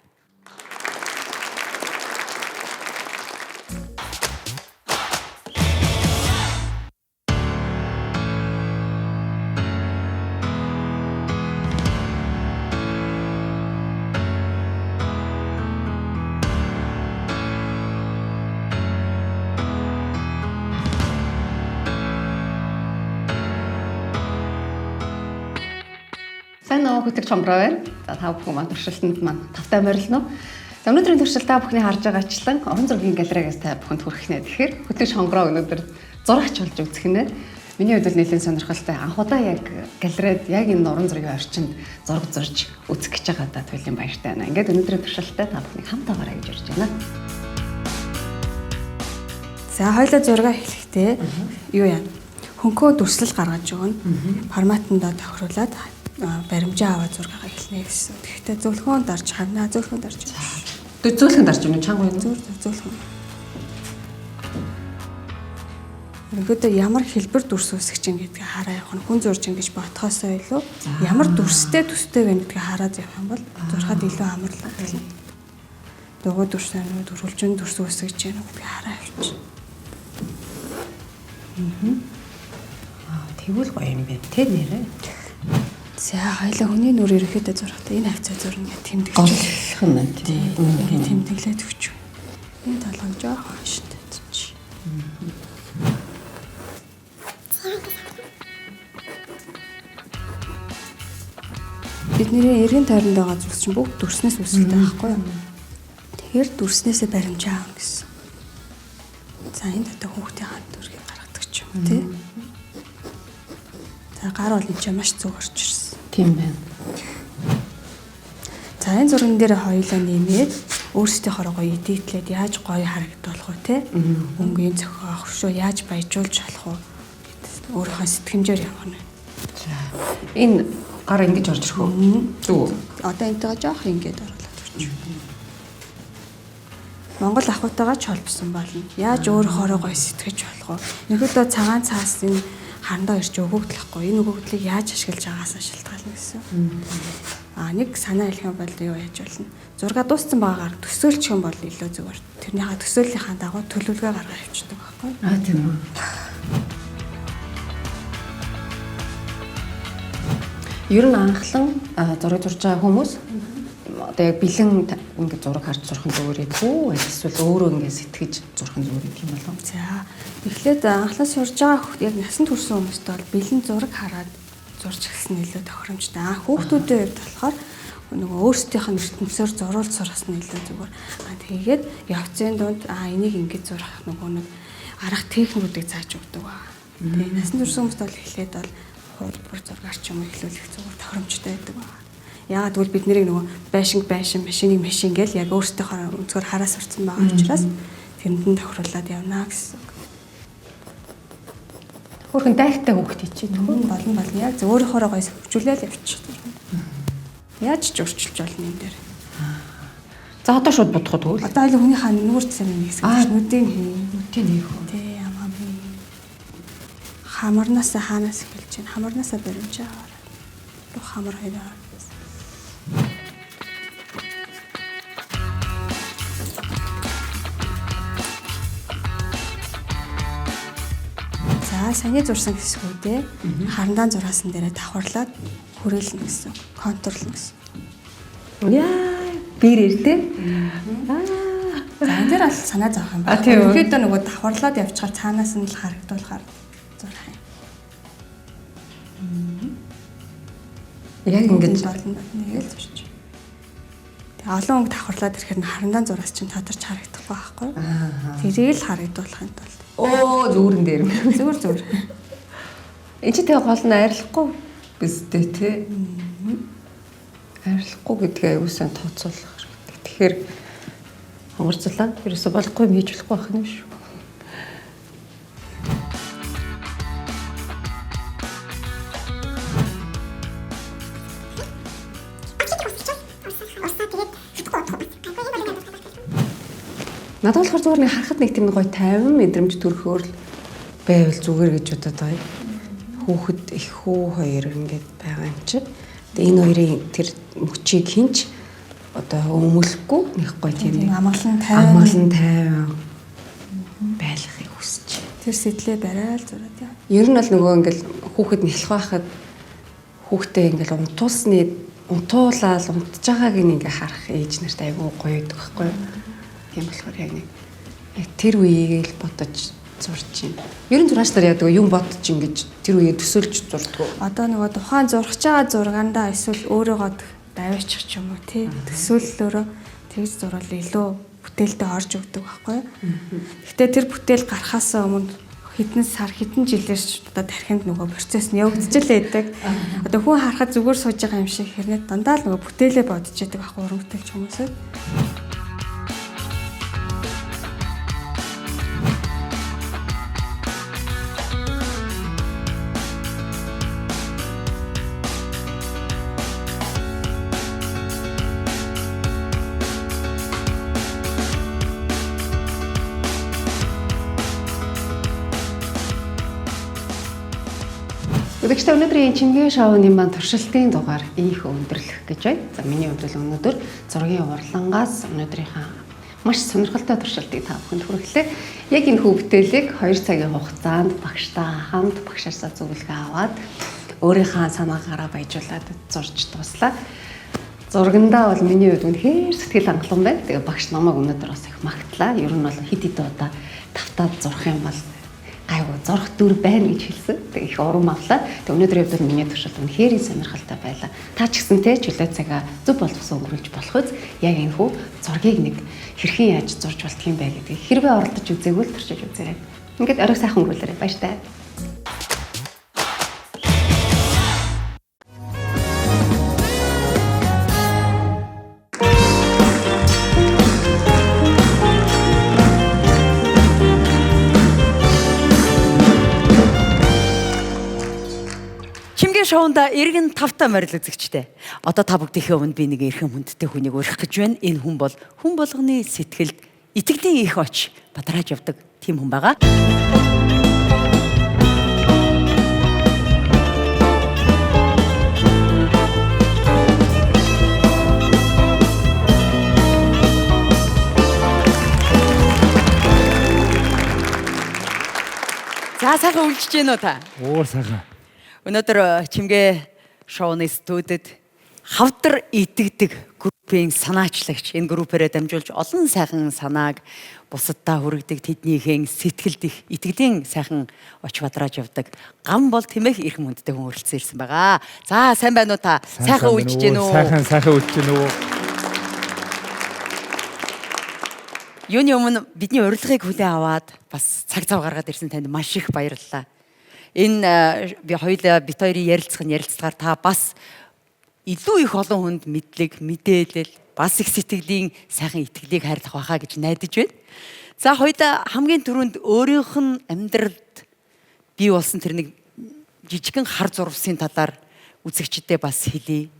Сайн уу хөтлөгч Хонгороо байна. За та бүхэн маань туршилтанд маань тавтай морилно. За өнөөдрийн туршилт та бүхний харж байгаачлан уран зургийн галерейгээс та бүхэнд хүргэх нэ. Тэгэхээр хөтлөгч Хонгороо өнөөдөр зурагч болж үзэх нэ. Миний хувьд бол нэлээд сонирхолтой. Анх удаа яг галерейд яг энэ уран зургийн орчинд зураг зурж үзэх гэж байгаадаа туйлын баяртай байна. Ингээд өнөөдрийн туршилтаа та бүхнийг хамт аваарай гэж урьж байна. За хоёлаа зураг эхлэхдээ юу яа? Хөнхөө дүрслэл гаргаж өгнө. Форматандаа тохируулаад баримжаа аваад зургийг эхэлнэ гэсэн. Тэгэхдээ зөвлөхөн дарж харна, зөвлөхөн дарж. Тэг зөөлхөн дарж өгнө чанга юу? Зөв зөвлөхөн. Ерөнхийдөө ямар хэлбэр дүрс үүсгэж чинь гэдгийг хараа явах нь хүн зурж ин гэж ботхоосоо илүү ямар дүрстэй төстэй байна гэдгийг хараад явах юм бол зурхад илүү амарлаа гэлнэ. Дугуй дүрс байна уу, дөрвөлжин дүрс үүсгэж байна уу гэдгийг хараа явчих. Тэгвэл гоё юм байна те нэрээ. За хоёлаа хүний нүр ерөнхийдөө зурхтаа энэ хавцаа зурна гэж тэмдэглэж Голлох юм байна тий. ингээд тэмдэглээд өгч. Энэ толгой жоохон хаштай чи. Бидний эргэн тойронд байгаа зүйлс чинь бүгд дүрснээс үүсэлтэй байхгүй юу? Тэгэхээр дүрснээсээ баримжаа авна гэсэн. За энд одоо хүүхдийн ханд дүргийг гаргадаг ч юм уу тий. За гар бол энэ чинь маш зөв орж ирсэн. Тийм байна. За энэ зурган дээр хоёулаа нэмээд өөрсдийнхөө гоё эдитлээд яаж гоё харагдуулах вэ те? Өнгийн зохиох, хөршөө яаж баяжуулж болох вэ гэдээс өөрийнхөө сэтгэмжээр явах нь. За энэ гар ингэж орж ирэх үү? Зүг. Одоо энтэйгээ жоох ингэж оруулаад өгч. Монгол ахуйтайгаа ч холбосон болно. Яаж өөрөөхөөрөө гоё сэтгэж болох вэ? Ерөөдөө цагаан цаас энэ харандаа ирж өгөгдлөхгүй. Энэ өгөгдлийг яаж ашиглаж байгаас шалтгаална гэсэн. А нэг санаа хэлэх юм бол юу яаж болно? Зураг дууссан байгаагаар төсөөлчих юм бол илүү зүгээр. Тэрнийхээ төсөөллийнхаа дагуу төлөвлөгөө гаргаа явчихдаг байхгүй. Аа тийм үү. Ер нь анхлан зураг зурж байгаа хүмүүс одоо яг бэлэн ингээд зураг харж зурх нь зүгээр юм үү? Эсвэл өөрөө ингээд сэтгэж зурх нь зүгээр юм болов уу? За эхлээд анхлан сурж байгаа хүүхд яг насанд хүрсэн хүмүүстээ бол бэлэн зураг хараад зурж эхэлсэн нь илүү тохиромжтой. Аа хүүхдүүдийн хувьд болохоор нөгөө өөрсдийнх нь ертөнцөөр зуруулж сурах нь илүү зүгээр. Аа тэгээд явцын дунд аа энийг ингэж зурах нөгөө нэг арга техникүүдийг зааж өгдөг ба. Тэгээд насанд хүрсэн хүмүүст бол эхлээд бол хуулбар зургаар ч юм уу эхлүүлэх зүгээр тохиромжтой байдаг ба. Яагаад гэвэл бид нэрийг нөгөө байшинг байшин, машиныг машин гэл яг өөрсдийнхөө өнцгөр хараа сурцсан байгаа учраас тэрэнд нь тохируулаад явна гэсэн үг. Хөрхөн дайртай хүүхэд хийж байна. Болно болно. Яг зөв өөрөөхөөрөө гоё хөгжүүлээл явчих. Яаж ч өөрчилж болно юм дээр. За одоо шууд будах уу тэгвэл? Одоо хоёул хүнийхээ нүүр цэм нэг хэсэг нүдийг хий. Нүдийг нээх үү? Тий, ам ам. Хамарнаас хаанаас эхэлж байна? Хамарнаасаа баримж аваарай. Бүх хамар хоёр хоорондоос. За, саяны зурсан хэсгүүдээ харандаан зураасан дээрээ давхарлаад хүрээлнэ гэсэн. Контурлно гэсэн. Яа, бирээр те. За, энэ дээр бол санаа зовох юм байна. Ерөнхийдөө нөгөө давхарлаад явчихаар цаанаас нь л харагдуулахаар зурах юм. Яг ингэж болно нэг л зурч. Тэгээ олон өнгө давхарлаад ирэхээр нь харандаан зураас чинь тодорч харагдахгүй байхгүй юу? Тэрийг л харагдуулахын тулд. Оо, зүүрэн дээр юм. Зүгээр зүгээр. Энд чи тэгээ гол нь арилахгүй биз дээ те. Арилахгүй гэдгээ аюу сан тооцоолох хэрэгтэй. Тэгэхээр хонгорцлаа. Ерөөсө болохгүй юм хийж болохгүй байх юм шүү. Надад болохоор зүгээр нэг харахад нэг тийм гоё тайван мэдрэмж төрөхөөр л байвал зүгээр гэж бодод байгаа юм. Хүүхэд их хүү хоёр ингээд байгаа юм чи. Тэгээ энэ хоёрын тэр мөчийг хинч одоо өмөлөхгүй нэг гоё тийм нэг амгалан тайван амгалан тайван байлгахыг хүсэж. Тэр сэтлээ барайл зураад яа. Ер нь бол нөгөө ингээл хүүхэд нялх байхад хүүхдээ ингээл унтуулсны унтуулаад унтж байгааг нь ингээ харах ээж нарт айгүй гоё байдаг байхгүй юу? Тийм болохоор яг нэг яг тэр үеийг л бодож зурж байна. Ер нь зураач нар яадаг вэ? Юм бодож ингэж тэр үеэ төсөөлж зурдаг уу? Одоо нөгөө тухайн зурж байгаа зургаандаа эсвэл өөрөөгөө даваачих ч юм уу тий. Төсөөллөөрөө тэгж зурвал илүү бүтээлдээ орж өгдөг байхгүй юу? Гэхдээ тэр бүтээл гарахаас өмнө хэдэн сар хэдэн жилээр ч одоо тархинд нөгөө процесс нь явагдаж л байдаг. Одоо хүн харахад зүгээр сууж байгаа юм шиг хэрнээ дандаа л нөгөө бүтээлээ бодож яадаг байхгүй уран бүтээлч хүмүүсээ. Үзэгчдээ өнөөдрийн Чимгийн шоуны маань туршилтын дугаар ийх өндөрлөх гэж байна. За миний хувьд бол өнөөдөр зургийн урлангаас өнөөдрийнхөө маш сонирхолтой туршилтыг та бүхэнд хүргэлээ. Яг энэ хүү бүтээлийг 2 цагийн хугацаанд багштайгаа хамт багшаасаа зөвлөгөө аваад өөрийнхөө санаагаараа баяжуулаад зурж дууслаа. Зургандаа бол миний хувьд үнэхээр сэтгэл хангалуун байна. Тэгээ багш намайг өнөөдөр бас их магтлаа. Ер нь бол хэд хэд удаа тавтаад зурх юм бол гайгүй зурх дүр байна гэж хэлсэн. Тэгээ их урам авлаа. Тэгээ өнөөдрийн хувьд бол миний туршилт үнэхээр сонирхолтой байлаа. Та ч гэсэн те чөлөө цагаа зөв боловсон өнгөрүүлж болох үз. Яг энэ хүү зургийг нэг хэрхэн яаж зурж болдго юм бэ гэдгийг хэрвээ оролдож үзээгүй л туршиж үзээрэй. Ингээд орой сайхан өнгөрүүлээрэй. Баяртай. Чимгийн шоунда эргэн тавтай морил үзэгчтэй. Одоо та бүгдийнхээ өмнө би нэг эрхэм хүндтэй хүнийг урих гэж байна. Энэ хүн бол хүн болгоны сэтгэлд итгэлийн их оч бадрааж явдаг тийм хүн байгаа. За сайхан үлжиж гэнэ үү та? Уур сайхан. Өнөөдөр Чимгээ шоуны студид хавдар итгэдэг группийн санаачлагч энэ группээрээ дамжуулж олон сайхан санааг бусаддаа хүргэдэг тэднийхэн сэтгэлд их итгэлийн сайхан оч бадрааж явдаг гам бол тэмэх эрхэм хүндтэй хүн өрөлдсөн ирсэн байгаа. За сайн байна уу та? Сайхан үлжиж гэнэ үү? Сайхан сайхан үлжиж гэнэ үү? Юуны өмнө бидний урилгыг хүлээн аваад бас цаг зав гаргаад ирсэн танд маш их баярлалаа. Энэ би хоёулаа бит хоёрын ярилцах нь ярилцлагаар та бас илүү их олон хүнд мэдлэг, мэдээлэл, бас их сэтгэлийн сайхан итгэлийг хайрлах байхаа гэж найдаж байна. За хоёулаа хамгийн түрүүнд өөрийнх нь амьдралд бий болсон тэр нэг жижигхэн хар зурвасын талаар үзэгчдэд бас хэлье.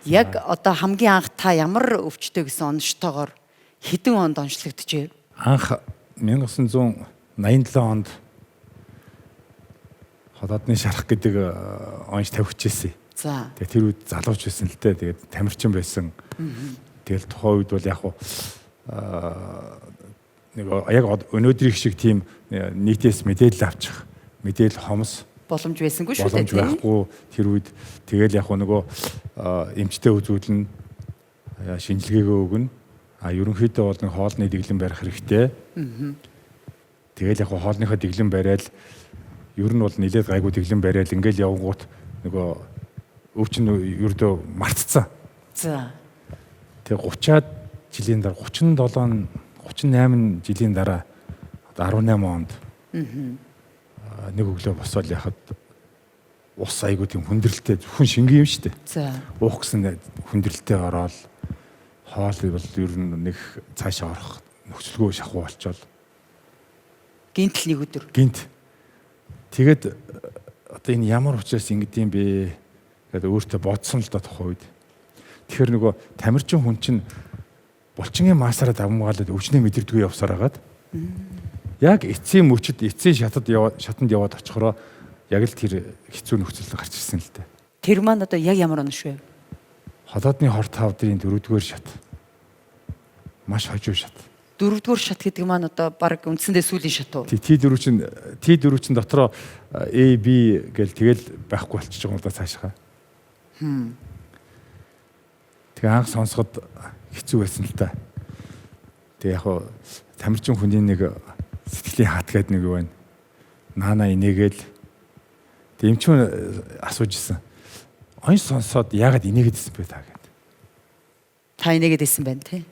Яг одоо хамгийн анх та ямар өвчтөй гэсэн оноштойгоор хэдэн онд онцлогджээ? Анх 1987 онд холоодны шарах гэдэг онш тавьчихжээ. За. Тэгээ тэр үед залууч байсан л дээ. Тэгээд тамирчин байсан. Тэгэл тухайн үед бол яг хуу нэг яг өнөөдрийнх шиг тийм нийтээс мэдээлэл авчих, мэдээлэл хомс боломж байсангүй шүү дээ. Боломж байхгүй тэр үед тэгэл яг нөгөө эмчтэй үзүүлнэ, шинжилгээгөө өгнө. А ерөнхийдөө бол нэг хоолны дэглэм барих хэрэгтэй. Тэгэл яг хоолныхоо дэглэм бариад ер нь бол нилээд гайгүй дэглэм бариад ингээл явгуут нөгөө өвчин ердөө мартцсан. За. Тэгээ 30-аад жилийн дараа 37 38 жилийн дараа 18 онд нэг өглөө босоод яхад ус айгуу тийм хүндрэлтэй зөвхөн шингэн юм шүү дээ. За. Уух гэсэн хүндрэлтэй ороод хоол бол ер нь нэг цаашаа орох нөхцөлгүй шахуу болчоод гинтл нэг өдөр. Гинт. Тэгээд одоо энэ ямар учраас ингэдэм бэ гэдэг өөртөө бодсон л да тухайн үед. Тэгэхээр нөгөө тамирчин хүн чинь булчингийн маасаараа давмгаалаад өвчнөө мэдэрдэггүй явсаар хагаад яг эцсийн мөчөд эцсийн шатад шатанд яваад очихороо яг л тэр хэцүү нөхцөл гарч ирсэн л дээ. Тэр маань одоо яг ямар онош вэ? Холоодны хорт хавдрын дөрөвдүгээр шат. Маш хожуу шат. Дөрөвдүгээр шат гэдэг маань одоо баг үндсэндээ сүүлийн шат уу? Тий, T4 чинь T4 чинь дотроо A B гэл тэгэл байхгүй болчихж байгаа юм да цаашаа. Тэгээ анх сонсоход хэцүү байсан л та. Тэгээ яг хуу тамирчин хүний нэг сэтгэлийн хат гэдэг нэг юу байна. Наана инээгээл тэг эмчүүн асууж исэн. Онь сонсоод яагаад инээгээд исэн бэ та гэд. Та инээгээд исэн байна тий.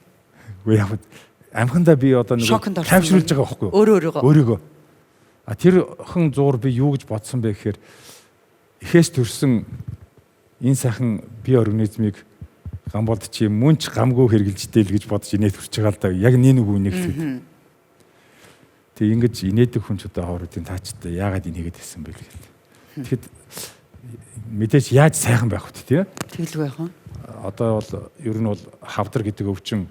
Үгүй яг амхандаа би одоо нэг тайвшруулж байгаа байхгүй юу? Өөрөө өөрийгөө. А тэр хэн зуур би юу гэж бодсон бэ гэхээр эхээс төрсэн энэ сайхан бие организмыг гамболд чи мөн ч гамгүй хэрглэжтэй л гэж бодож инээ төрч байгаа л да. Яг нэг нэг үнийг л. Тэг ингэж инээдэг хүн ч одоо хооруудын таачтай яагаад инээгээд байсан бэ гэл. Тэгэхэд мэдээж яаж сайхан байх вэ тий? Тэгэлгүй байх уу? Одоо бол ер нь бол хавдар гэдэг өвчин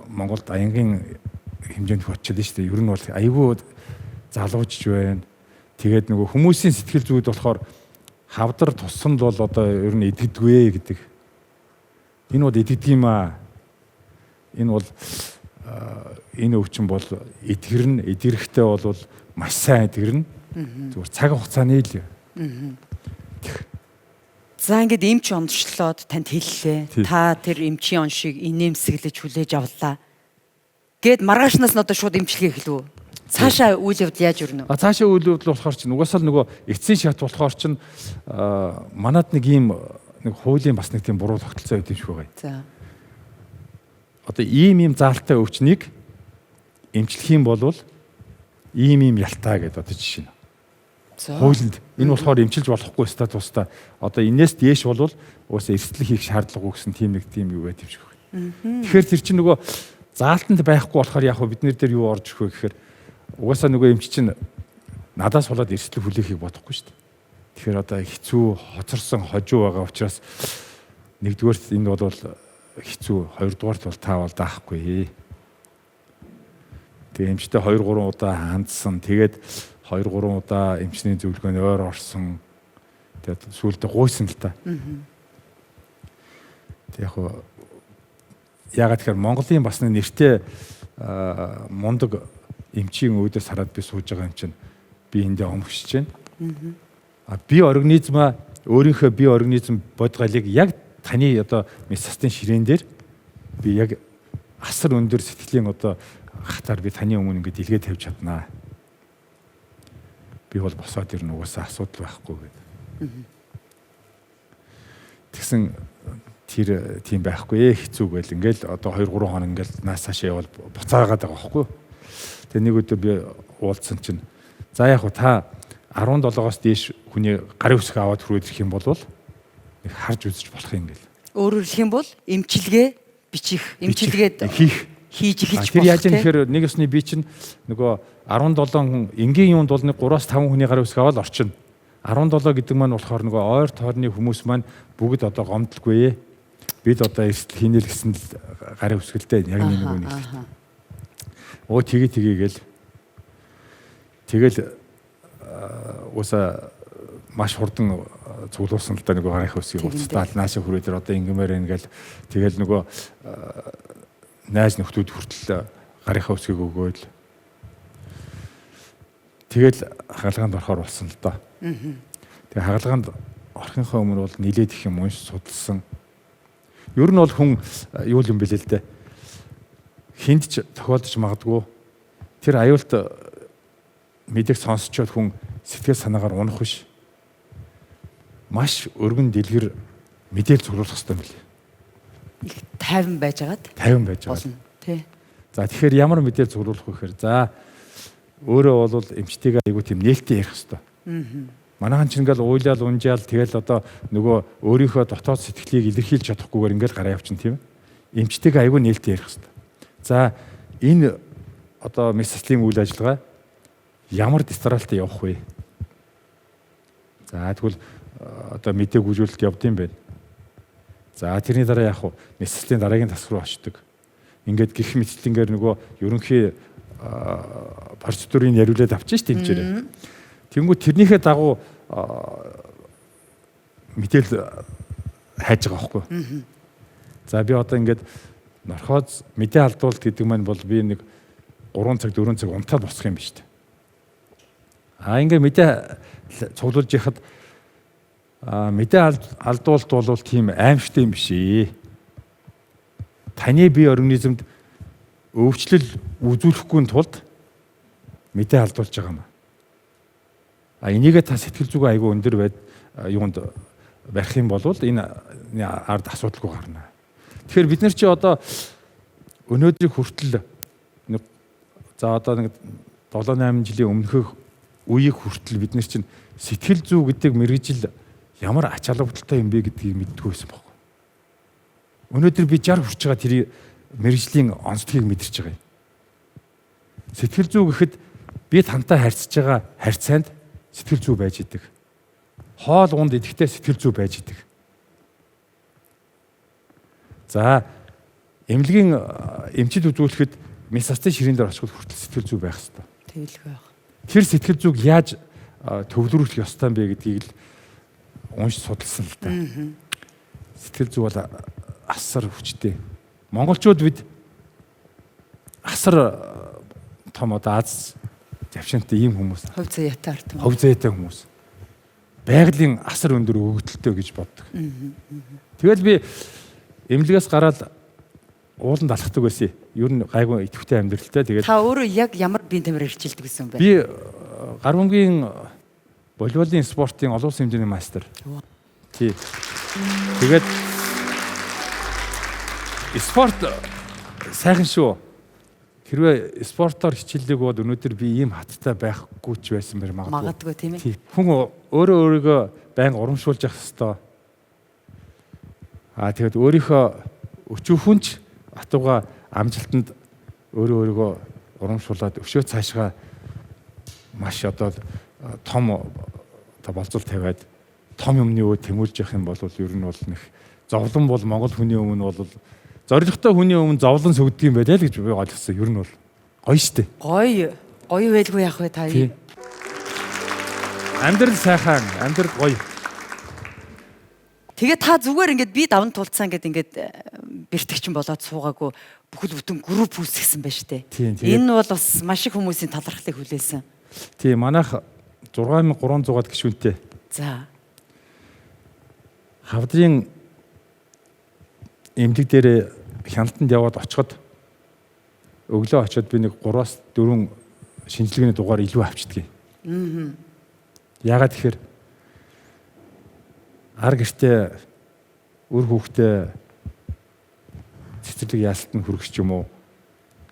Монголд аянгийн хэмжээнд очиод шүү дээ. Ер нь бол айгүй залуучж байна. Тэгээд нөгөө хүмүүсийн сэтгэл зүйд болохоор хавдар тусамд бол одоо ер нь идэгдэгвэ гэдэг. Энэ бол идэгдэг юм аа. Энэ бол энэ өвчин бол эдгэрнэ, эдгэрэхтэй бол маш сайн эдгэрнэ. Зүгээр цаг хугацааны л. За ингээд эмч онцлоод танд хэллээ. Та тэр эмчийн оншийг инээмсэглэж хүлээж авлаа. Гээд маргаашнаас нь одоо шууд эмчилгээ эхлэв үү? Цаашаа үйл явдал яаж өрнө? А цаашаа үйл явдал болохоор чинь угаасаа л нөгөө эцсийн шат болохоор чинь манад нэг ийм нэг хуулийн бас нэг тийм буруу тогтолцоо байд юм шиг байгаа. За. Одоо ийм ийм заалтай өвчнийг эмчлэх юм бол ийм ийм ялтаа гэдээ одоо жишээ нь. Хуулинд энэ болохоор эмчилж болохгүй статустай одоо энэс дээш болвол угаасаа эрсдэл хийх шаардлагагүй гэсэн тийм нэг тийм юу байт юм шиг байна. Тэгэхээр тэр чинь нөгөө заалтанд байхгүй болохоор яг хөө бид нэр дээр юу орж ирэх вэ гэхээр угаасаа нөгөө эмч чинь надаас болоод эрсдэл хүлээхийг бодохгүй шүү дээ. Тэгэхээр одоо хэцүү хоцорсон хожуу байгаа учраас нэгдүгээрт энэ бол хэцүү, хоёрдугаарт бол та бол даахгүй. Тэгээ эмчтэй 2 3 удаа хандсан. Тэгээд 2 3 удаа эмчний зөвлөгөөнд ойр орсон. Тэгээд сүүлдээ гуйсан л та. Тэг яг хуу ягаад тэгэхээр Монголын бас нэг нэртэй мундаг эмчийн өөдөөс хараад би сууж байгаа юм чинь би эндээ омгшиж байна. А би организмаа өөрийнхөө бие организм бодгалыг яг таны одоо мессастын ширээн дээр би яг асар өндөр сэтгэлийн одоо хатаар би таны өмнө ингээд илгээ тавьж чаднаа. Би бол босоод ирнэ угаасаа асуудал байхгүй гэдэг. Тэгсэн тэр тийм байхгүй хэцүү гээл ингээл одоо 2 3 хоног ингээл наас цаашаа явбал буцаагаад байгаа байхгүй. Тэгээ нэг өдөр би уулзсан чинь за яг хуу та 17-оос дээш хүний гарын үсэг аваад хүрээд ирэх юм бол нэг харж үзэж болох юм гэл. Өөрөөр хэлэх юм бол эмчилгээ бичих, эмчилгээд хийх Хийж эхэлж Тэр яаж юм гэхээр нэг ёсны би чинь нөгөө 17 хүн энгийн юунд бол нэг 3-5 хүний гарын үсэг аваад орчино. 17 гэдэг маань болохоор нөгөө ойр тойрны хүмүүс маань бүгд одоо гомдлгүй. Бид одоо эрсдэл хийнэ л гэсэн л гарын үсгэлтэй яг нэг нөгөө нэг. Өө тгий тгий гээл. Тэгэл уусаа маш хурдан цуглуулсан л да нөгөө гарын үсгийг уцтаал нааша хүрээ дээр одоо ингэмээр ингээл тэгэл нөгөө найз нөхдүүд хүртэл гарынхаа үсгийг өгөөл. Тэгэл хагалгаанд орохоор болсон л доо. Тэгээ хагалгаанд орохынхоо өмнө бол нилээд их юм унш судалсан. Ер нь бол хүн юу юм бэлээ л дээ. Хинд ч тохиолдож магадгүй. Тэр аюулт мэдээг сонсчоод хүн сэтгэл санаагаар унах биш. Маш өргөн дэлгэр мэдээл цуглуулах хэрэгтэй юм билээ. Их тайван байжгаад. Тайван байжгаад. Тий. За тэгэхээр ямар мэдээл цуглуулах вэ гэхээр за өөрөө бол эмчтэйгээ айгуу тийм нээлттэй ярих хэрэгтэй. Манайхан ч ингээл уйлал унжаал тэгэл одоо нөгөө өөрийнхөө дотоод сэтгэлийг илэрхийлж чадахгүйгээр ингээл гараа явчихна тийм ээ. Эмчтэйгээ айгуу нээлттэй ярих хэрэгтэй. За энэ одоо мэс заслын үйл ажиллагаа ямар дистралтай явах вэ? За тэгвэл одоо мэдээг гүйжүүлэлт явдсан байх. За тэрний дараа яах вэ? Мэс заслын дараагийн тасг руу очдог. Ингээд гих мэтлэнгээр нөгөө ерөнхий процедурыг яриулаад авчих ш тэмчээрээ. Тэнгүү тэрнийхээ дагуу мэдээл хайж байгаа байхгүй. За би одоо ингээд нархоз мэдээ алдуулт гэдэг маань бол би нэг 3 цаг 4 цаг унтаад босох юм биш үү? А ингээд мэдээ цуглуулж яхад мэдээ алдуулт бол тийм аимшигтай юм биш ээ. Таны бие организмд өвчлөл үзүүлэхгүй тулд мэдээ алдуулж байгаа юм. А энийгээ та сэтгэл зүгээ айгүй өндөр байд юунд барих юм бол энэ ард асуудалгүй гарна. Тэгэхээр бид нар чи одоо өнөөдрийг хүртэл нэг за одоо нэг 7 8 жилийн өмнөхөх үеийг хүртэл бид нар чинь сэтгэл зүй гэдэг мэргэжил ямар ач холбогдолтой юм бэ гэдгийг мэддэггүй байсан байхгүй. Өнөөдөр би 60 хүрч байгаа тэр мэргэжлийн онцлогийг мэдэрч байгаа юм. Сэтгэл зүй гэхэд би тантай харьцаж байгаа харьцаанд сэтгэл зүй байж идэг. Хоол унд идэхдээ сэтгэл зүй байж идэг. За эмнэлгийн эмчил үзүүлэхэд мэс застын ширээн дээр очиход хүртэл сэтгэл зүй байх ёстой. Тэгэлгүй байх. Тэр сэтгэл зүйг яаж төвлөрүүлэх ёстой юм бэ гэдгийг л унш судалсан л та. Сэтгэл зүй бол асар хүчтэй. Монголчууд бид асар том одоо аз завшаантай ийм хүмүүс. Хувь заяатай ард түмэн. Хувь заяатай хүмүүс. Байгалийн асар өндөр өгөгдөлтэй гэж боддог. Тэгэл би эмнэлгээс гараад ууланд алхдаг байсан. Ер нь гайгүй идэвхтэй амьдралтай. Тэгээд та өөрөө яг ямар биеийн тамир хэрчилдэг гэсэн бэ? Би гар бөмбөгийн волейболын спортын олон улсын хэмжээний мастер. Тий. Тэгээд спорт сайхан шүү. Хэрвээ спортоор хичээлдэг бол өнөөдөр би ийм хаттай байхгүй ч байсан бэр магадгүй. Магадгүй тийм ээ. Хүн өөрөө өөрийгөө байнга урамшуулж явах ёстой. Аа тэгэд өөрийнхөө өчүүхэн ч атуга амжилтанд өөрөө өөрийгөө урамшуулад өшөө цаашгаа маш одоо том одоо болцол тавиад том юмны өө тэмүүлж явах юм бол ер нь бол нэг зовлон бол Монгол хүний өмнө бол зоригтой хүний өмнө зовлон сөгдөг юм байлаа л гэж би ойлгосон. Ер нь бол гоё штэ. Гоё. Гоё байлгүй яах вэ та? Амьдрал сайхан, амьдрал гоё. Тэгээ та зүгээр ингээд би даван тулцсан гэд ингээд бэртгчин болоод суугаагүй бүхэл бүтэн групп үүсгэсэн байж тээ. Энэ бол бас маш их хүмүүсийн талархлыг хүлээсэн. Тийм, манайх 6300-аад гишүүнтэй. За. Хавдрын эмнэлэг дээр хяналтанд яваад очиход өглөө очиод би нэг 3-4 шинжилгээний дугаар илүү авчдгийг. Яагаад тэгэхээр ар гэртээ үр хүүхдээ цэцэрлэг яалтанд хүргэх ч юм уу,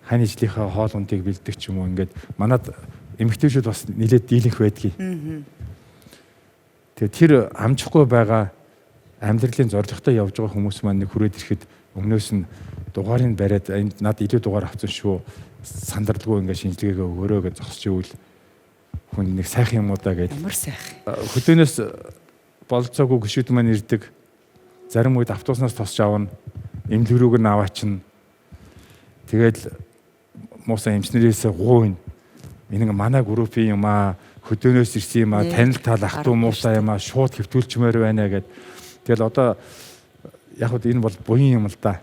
хань ижлийнхээ хоол ундыг бэлдэх ч юм уу, ингээд манад эмэгтэйчүүд бас нэлээд дийлэнх байдгийг. Тэгээ тэр амжихгүй байгаа амьдралын зорилготой явж байгаа хүмүүс маань нэг хүрээд ирэхэд өмнөөс нь Дугаарыг бариад энд над илүү дугаар авсан шүү. Сандралгүй ингээд шинжилгээгээ өгөөрэй гэж зогсож ивэл хүн нэг сайхан юм уу да гэж. Ямар сайхан. Хөдөөнөөс болцоогүй гişүүд маань ирдэг. Зарим үед автобуснаас тосч авна. Эмнэлэг рүүг нь аваачна. Тэгэл муусан эмчнэрээс гуйна. Энэ манай группийн юм аа, хөдөөнөөс ирсэн юм аа, танил тал ах トゥ муусаа юм аа, шууд хэвтүүлчмээр байна гэд. Тэгэл одоо яг хөө энэ бол буян юм л да.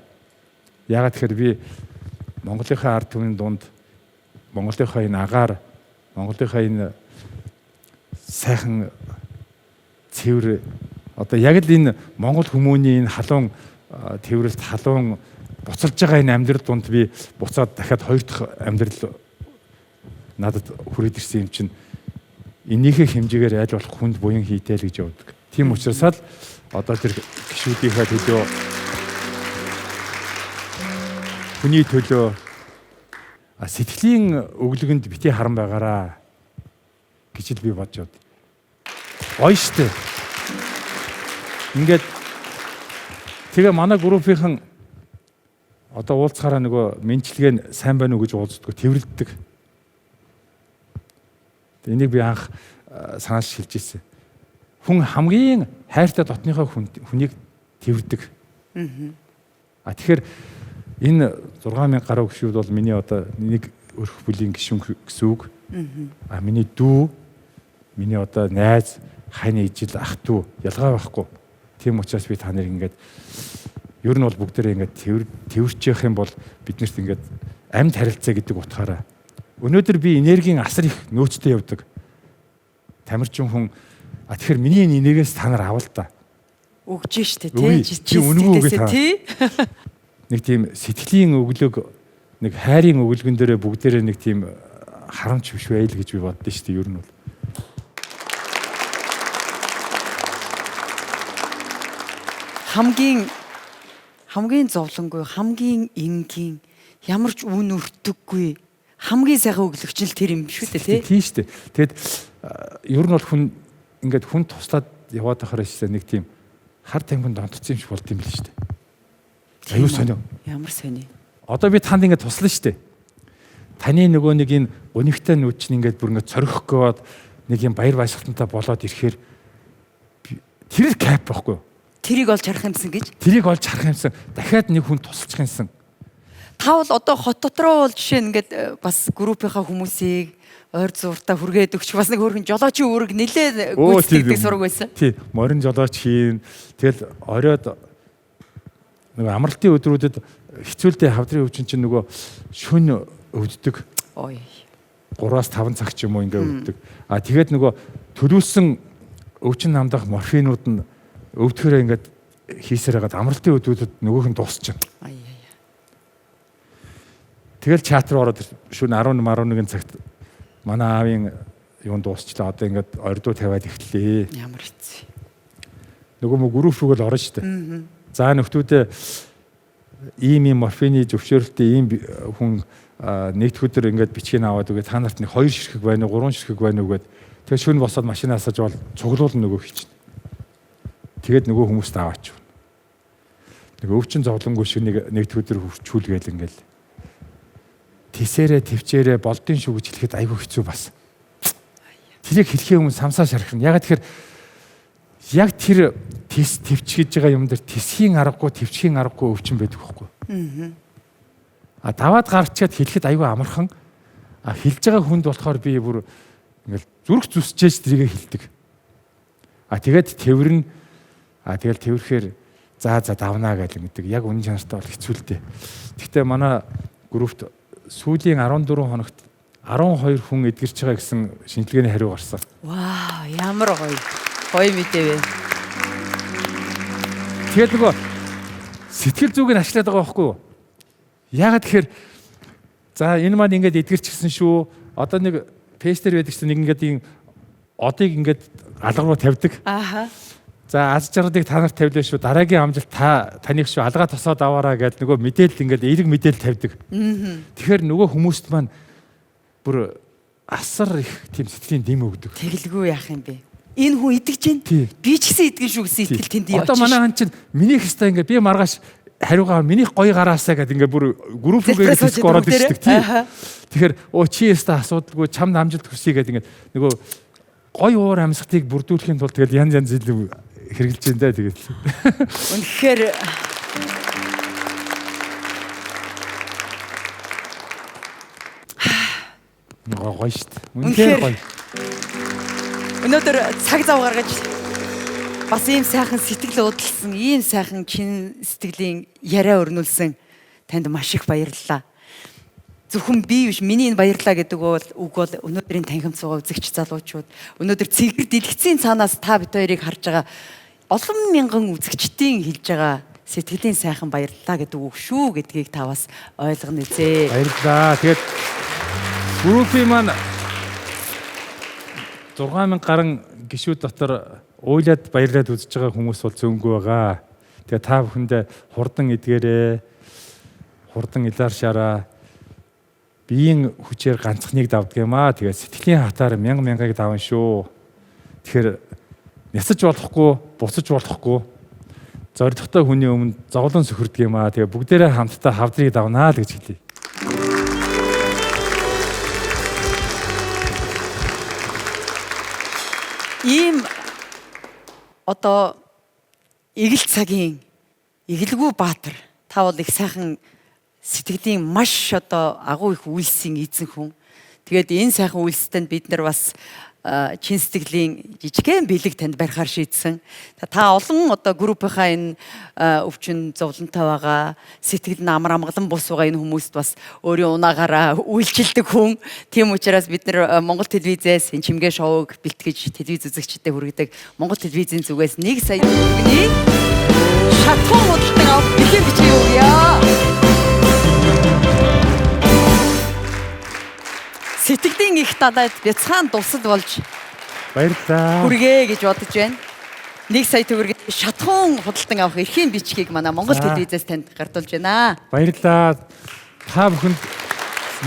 Яагаад тэгэхээр би Монголынхаа ард түмний дунд Монголынхаа энэ агаар, Монголынхаа энэ сайхан цэвэр одоо яг л энэ монгол хүмүүний энэ халуун тэврэлт, халуун буцалж байгаа энэ амьдрал дунд би буцаад дахиад хоёр дахь амьдрал надад хүрээд ирсэн юм чинь энийхээ хэмжээгээр аль болох хүнд буян хийтэй л гэж явдаг. Тийм учраас л одоо тэр гişүүдийнхээ төлөө, хүний төлөө сэтгэлийн өглөгөнд бити харан байгаараа гэж л би бодож явд. Гоё штэ. Ингээд тэгээ манай группийнхан одоо уулзахаараа нөгөө мэнчилгээ нь сайн байна уу гэж уулздаг, тэрвэрлддэг. Энийг би анх санааш хэлж ирсэн. Хүн хамгийн хайртай дотныхоо хүнийг тэрвэрдэг. А тэгэхээр энэ 6000 гаруй гишүүд бол миний одоо нэг өрх бүлийн гишүүн гэсэн үг. А миний дүү, миний одоо найз, хань ижил, ах дүү ялгаа байхгүй. Тийм учраас би та нарыг ингээд ер нь бол бүгдээрээ ингээд тэрвэрчих юм бол биднэрт ингээд амьд харилцаа гэдэг утгаараа. Өнөөдөр би энергийн асар их нөөцтэй явдаг. Тамирчин хүн а тэгэхээр миний энэ энергиэс та нар авал та. Өгж штэ тий. Би үнэгүй үгүй та. Нэг тийм сэтгэлийн өглөг, нэг хайрын өглөгөн дээрээ бүгдээрээ нэг тийм харамч биш байл гэж би боддоо штэ ер нь бол. Хамгийн зовлонгүй, хамгийн энгийн, ямар ч үн өртөггүй, хамгийн сайхан өглөгч л тэр юм шүү дээ тий. Тийм шүү дээ. Тэгэд ер нь бол хүн ингээд хүн туслаад яваад байхаар шээ нэг тийм хар тамхинд донтцсон юм шиг болд юм л шүү дээ. Аюу сонио. Ямар сони. Одоо би танд ингээд туслана шүү дээ. Таны нөгөө нэг энэ гунигтай нүд чинь ингээд бүр ингээд цорхих гээд нэг юм баяр баясгалантай болоод ирэхээр тэр л кайф байхгүй юу? Тэрийг олж харах юмсан гэж? Тэрийг олж харах юмсан. Дахиад нэг хүн тусалчих юмсан. Та бол одоо хот дотроо бол жишээ нь ингээд бас группийнхаа хүмүүсийг ойр зууртаа хүргээд өгч бас нэг хөөрхөн жолоочийн үүрэг нэлээд гүйцэтгэдэг сураг байсан. Тий, морин жолооч хийн. Тэгэл оройд нөгөө амралтын өдрүүдэд хэцүүлдэ хавдрын өвчин чинь нөгөө шүн өвддөг. Ой. 3-5 цаг ч юм уу ингээ өвддөг. А тэгээд нөгөө төлүүлсэн өвчин намдах морфинууд нь өвдөхөрөө ингээд хийсээр хагаад амралтын өдрүүдэд нөгөөх нь дуусчихна. Ай. Тэгэл чат руу ороод шөнө 10 11 цагт манай аавын юун дуусчлаа. Одоо ингээд ордуу тавиад эхэллээ. Ямар хэцүү. Нөгөө мө групп рүү л орно шүү дээ. За нөхдүүдээ ийм ийм морфины зөвшөөрөлтөй ийм хүн нэгд өдөр ингээд бичгийг аваад өгөө та нарт нэг 2 ширхэг байна уу 3 ширхэг байна уу гэд. Тэгээ шөнө босоод машинаас жол цуглуулна нөгөө хийчихнэ. Тэгээд нөгөө хүмүүст аваач. Нөгөө өвчин зовлонгүй шиг нэг нэгд өдөр хурцүүлгээл ингээл тисээрээ төвчээрээ болдын шүү гэж хэлэхэд айгүй хэцүү бас. Тэрийг хэлэхийн өмнө самсаа шархна. Ягаад тэгэхээр яг тэр тис төвч гэж байгаа юм дээр тисхийн аргагүй, төвчхийн аргагүй өвчин байдаг байхгүй. А даваад гарчаад хэлэхэд айгүй амархан. А хэлж байгаа хүнд болохоор би бүр ингээл зүрх зүсчээж тэрийг хэлдэг. А тэгээд тэрвэрнэ. А тэгэл тэрвэрхээр за за давнаа гэж ингэдэг. Яг үнэн чанартай бол хэцүү л дээ. Гэхдээ манай группт сүүлийн 14 хоногт 12 хүн эдгэрч байгаа гэсэн шинжилгээний хариу гарсан. Вау, ямар гоё. Гоё мэдээ вэ. Тэгээд нөгөө сэтгэл зүг нь ашиглаад байгаа байхгүй юу? Яагаад тэгэхээр за энэ маань ингээд эдгэрчихсэн шүү. Одоо нэг пестер байдаг чинь нэг ингээд ийм одыг ингээд алга руу тавьдаг. Ааха. За аз жаргалыг та нарт тавилаа шүү. Дараагийн амжилт та таних шүү. Алгаа тосоод аваараа гэдээ нөгөө мэдээлэл ингээд эерэг мэдээлэл тавьдаг. Тэгэхээр нөгөө хүмүүст маань бүр асар их тийм сэтгэлийн дэм өгдөг. Тэгэлгүй яах юм бэ? Энэ хүн идэж гин. Би ч гэсэн идэгэн шүү гэсэн итгэл тэнд явж. Одоо манай хан чинь миний хэвээр ингээд би маргааш хариугаа минийх гоё гараасаа гэдэг ингээ бүр групп рүүгээ диск ороод ирдэг тийм. Тэгэхээр өө чи яста асуудалгүй чамд амжилт хүсье гэдэг ингээ нөгөө гоё уур амьсгалтыг бүрдүүлэхийн тулд тэгэл янз янз зүйл хэрэгжилж байна да тэгэл. Үнэхээр гоё шүү дээ. Үнэхээр гоё. Өнөөдөр цаг зав гаргаж бас ийм сайхан сэтгэл уудалсан, ийм сайхан чин сэтгэлийн яриа өрнүүлсэн танд маш их баярлалаа. Зөвхөн би биш, миний энэ баярлалаа гэдэг бол үг бол өнөөдрийн танхимд суугаа үзэгч залуучууд, өнөөдөр цэгэр дэлгэцийн цаанаас та бид хоёрыг харж байгаа олон мянган үзэгчдийн хэлж байгаа сэтгэлийн сайхан баярлалаа гэдэг үг шүү гэдгийг та бас ойлгоно үзээ. Баярлалаа. Тэгээд группийн маань 6000 гаруй гишүүд дотор уйлаад баярлаад үзэж байгаа хүмүүс бол зөөнгөө байгаа. Тэгээ та бүхэндээ хурдан эдгээрээ, хурдан илааршаараа биеийн хүчээр ганцхныг давдаг юм аа. Тэгээ сэтгэлийн хатаар мянга мянгыг давна шүү. Тэгэхээр няцаж болохгүй, буцаж болохгүй зоригтой хүний өмнө зовлон сөхөрдөг юм аа. Тэгээ бүгдээрээ хамтдаа хавдрыг давнаа л гэж хэлье. Ийм одоо эгэл цагийн эгэлгүй баатар та бол их сайхан сэтгэлийн маш одоо агуу их үйлсийн эзэн хүн. Тэгээд энэ сайхан үйлстэнд бид нар бас чин сэтгэлийн жижигхэн бэлэг танд барихаар шийдсэн. Та олон одоо группийнхаа энэ өвчин зовлонтой байгаа, сэтгэл нь амар амгалан бус байгаа энэ хүмүүст бас өөрийн унаагаараа үйлчилдэг хүн. Тийм учраас бид нар Монгол телевизээс энэ чимгээ шоуг бэлтгэж телевиз үзэгчдэд хүргэдэг Монгол телевизийн зүгээс 1 сая төгрөгийн шатхуун худалдан авах бэлэг бичиг өгье. Сэтгэлийн их далайд бяцхан дусал болж баярлалаа. Хүргээ гэж бодож байна. 1 сая төгрөгийн шатхуун худалдан авах эрхийн бичгийг манай Монгол телевизээс танд гардуулж байна. Баярлалаа. Та бүхэнд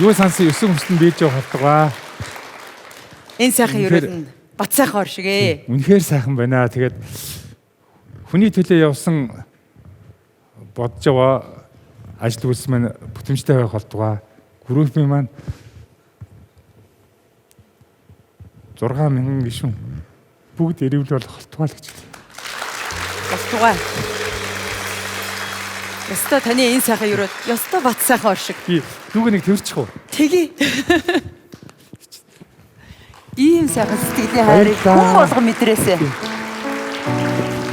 юу сансан 9 хүмсэнд биелж явах болтугай. Энэ сайхан ерөөл нь бат сайхан ор шигээ. Үнэхээр сайхан байна. Тэгээд хүний төлөө явсан бодож яваа ажил үйлс маань бүтэмжтэй байх болтугай. Группийн маань 6000 гишүүн бүгд эрүүл болох болтугай л гэж хэлье. Болтугай. Ёстой таны энэ сайхан ерөөл ёстой бат сайхан ор шиг. Би дүүг нэг тэрчих үү? Тэгье. Ийм сайхан сэтгэлийн хайрыг хүн болгон мэдрээсэй.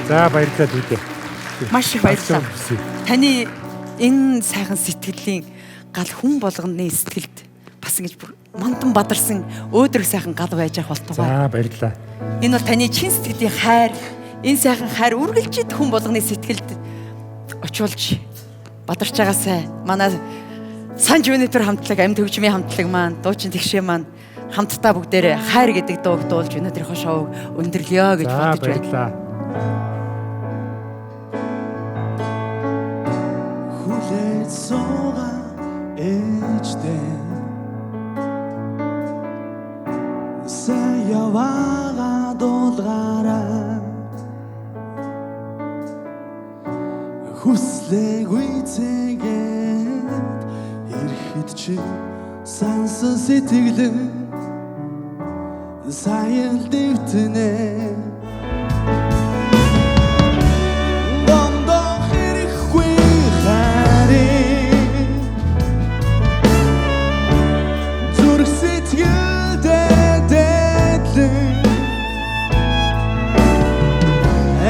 За баярлалаа дүүдээ. Маш их баярлалаа. Таны энэ сайхан сэтгэлийн гал хүн болгоны сэтгэлд бас ингэж бүр мантан бадарсан өөдрөг сайхан гал байж явах болтугай. За баярлалаа. Энэ бол таны чин сэтгэлийн хайр, энэ сайхан хайр үргэлжид хүн болгоны сэтгэлд очиулж бадарч байгаасай. Манай Сан Жунипер хамтлаг, амьд хөгжмийн хамтлаг маань, дуучин тэгшээ маань хамтдаа бүгдээрээ хайр гэдэг дууг дуулж өнөөдрийнхөө шоуг өндөрлөё гэж бодож байна. Баярлалаа. Хүлээж суугаа ээжтэй яваага дуулгаараа хүслээгүй цэгээд ирэхэд чи сансан сэтгэл саял дэвтэнэ дондох ирэхгүй харин зүрх сэтгэлдээ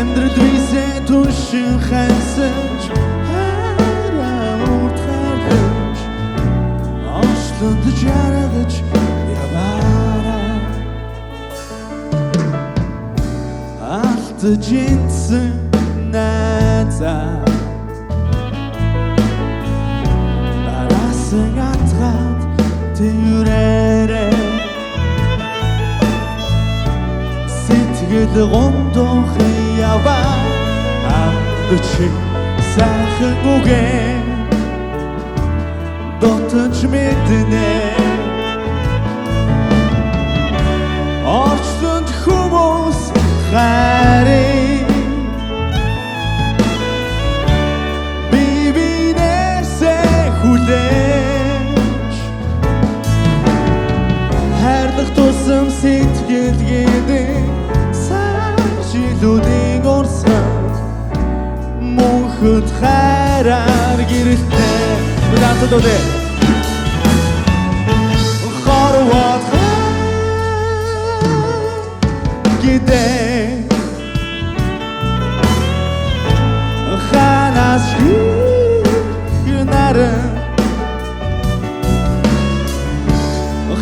амьдрал бисээ түншин хансаж хараа урт харлаж онцлонд жаргаж яваараа алтж инсэн найзаа дараасан атгаад тэрээрээ сэтгэл гондох яваа амдч сайхан үгээ дотож мэднэ орчлонд хүмүүс хайрын би Хайраар гэрэлтэй Ганцад үлээ Хорвоод гидэ Ханаас хинарэн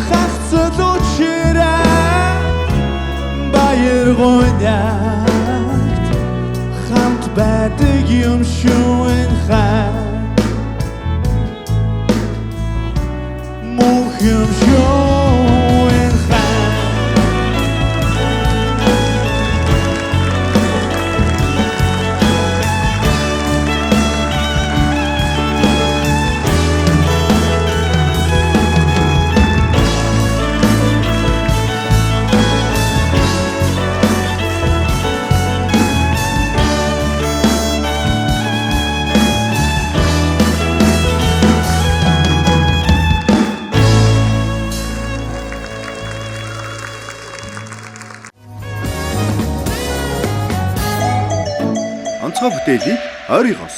Хагцал учраа баяр гунягт хамт байдаг юм шүү энэ хай Мөнх юм шүү энэ хай. Онцгой бүтээлийг ойрынхоос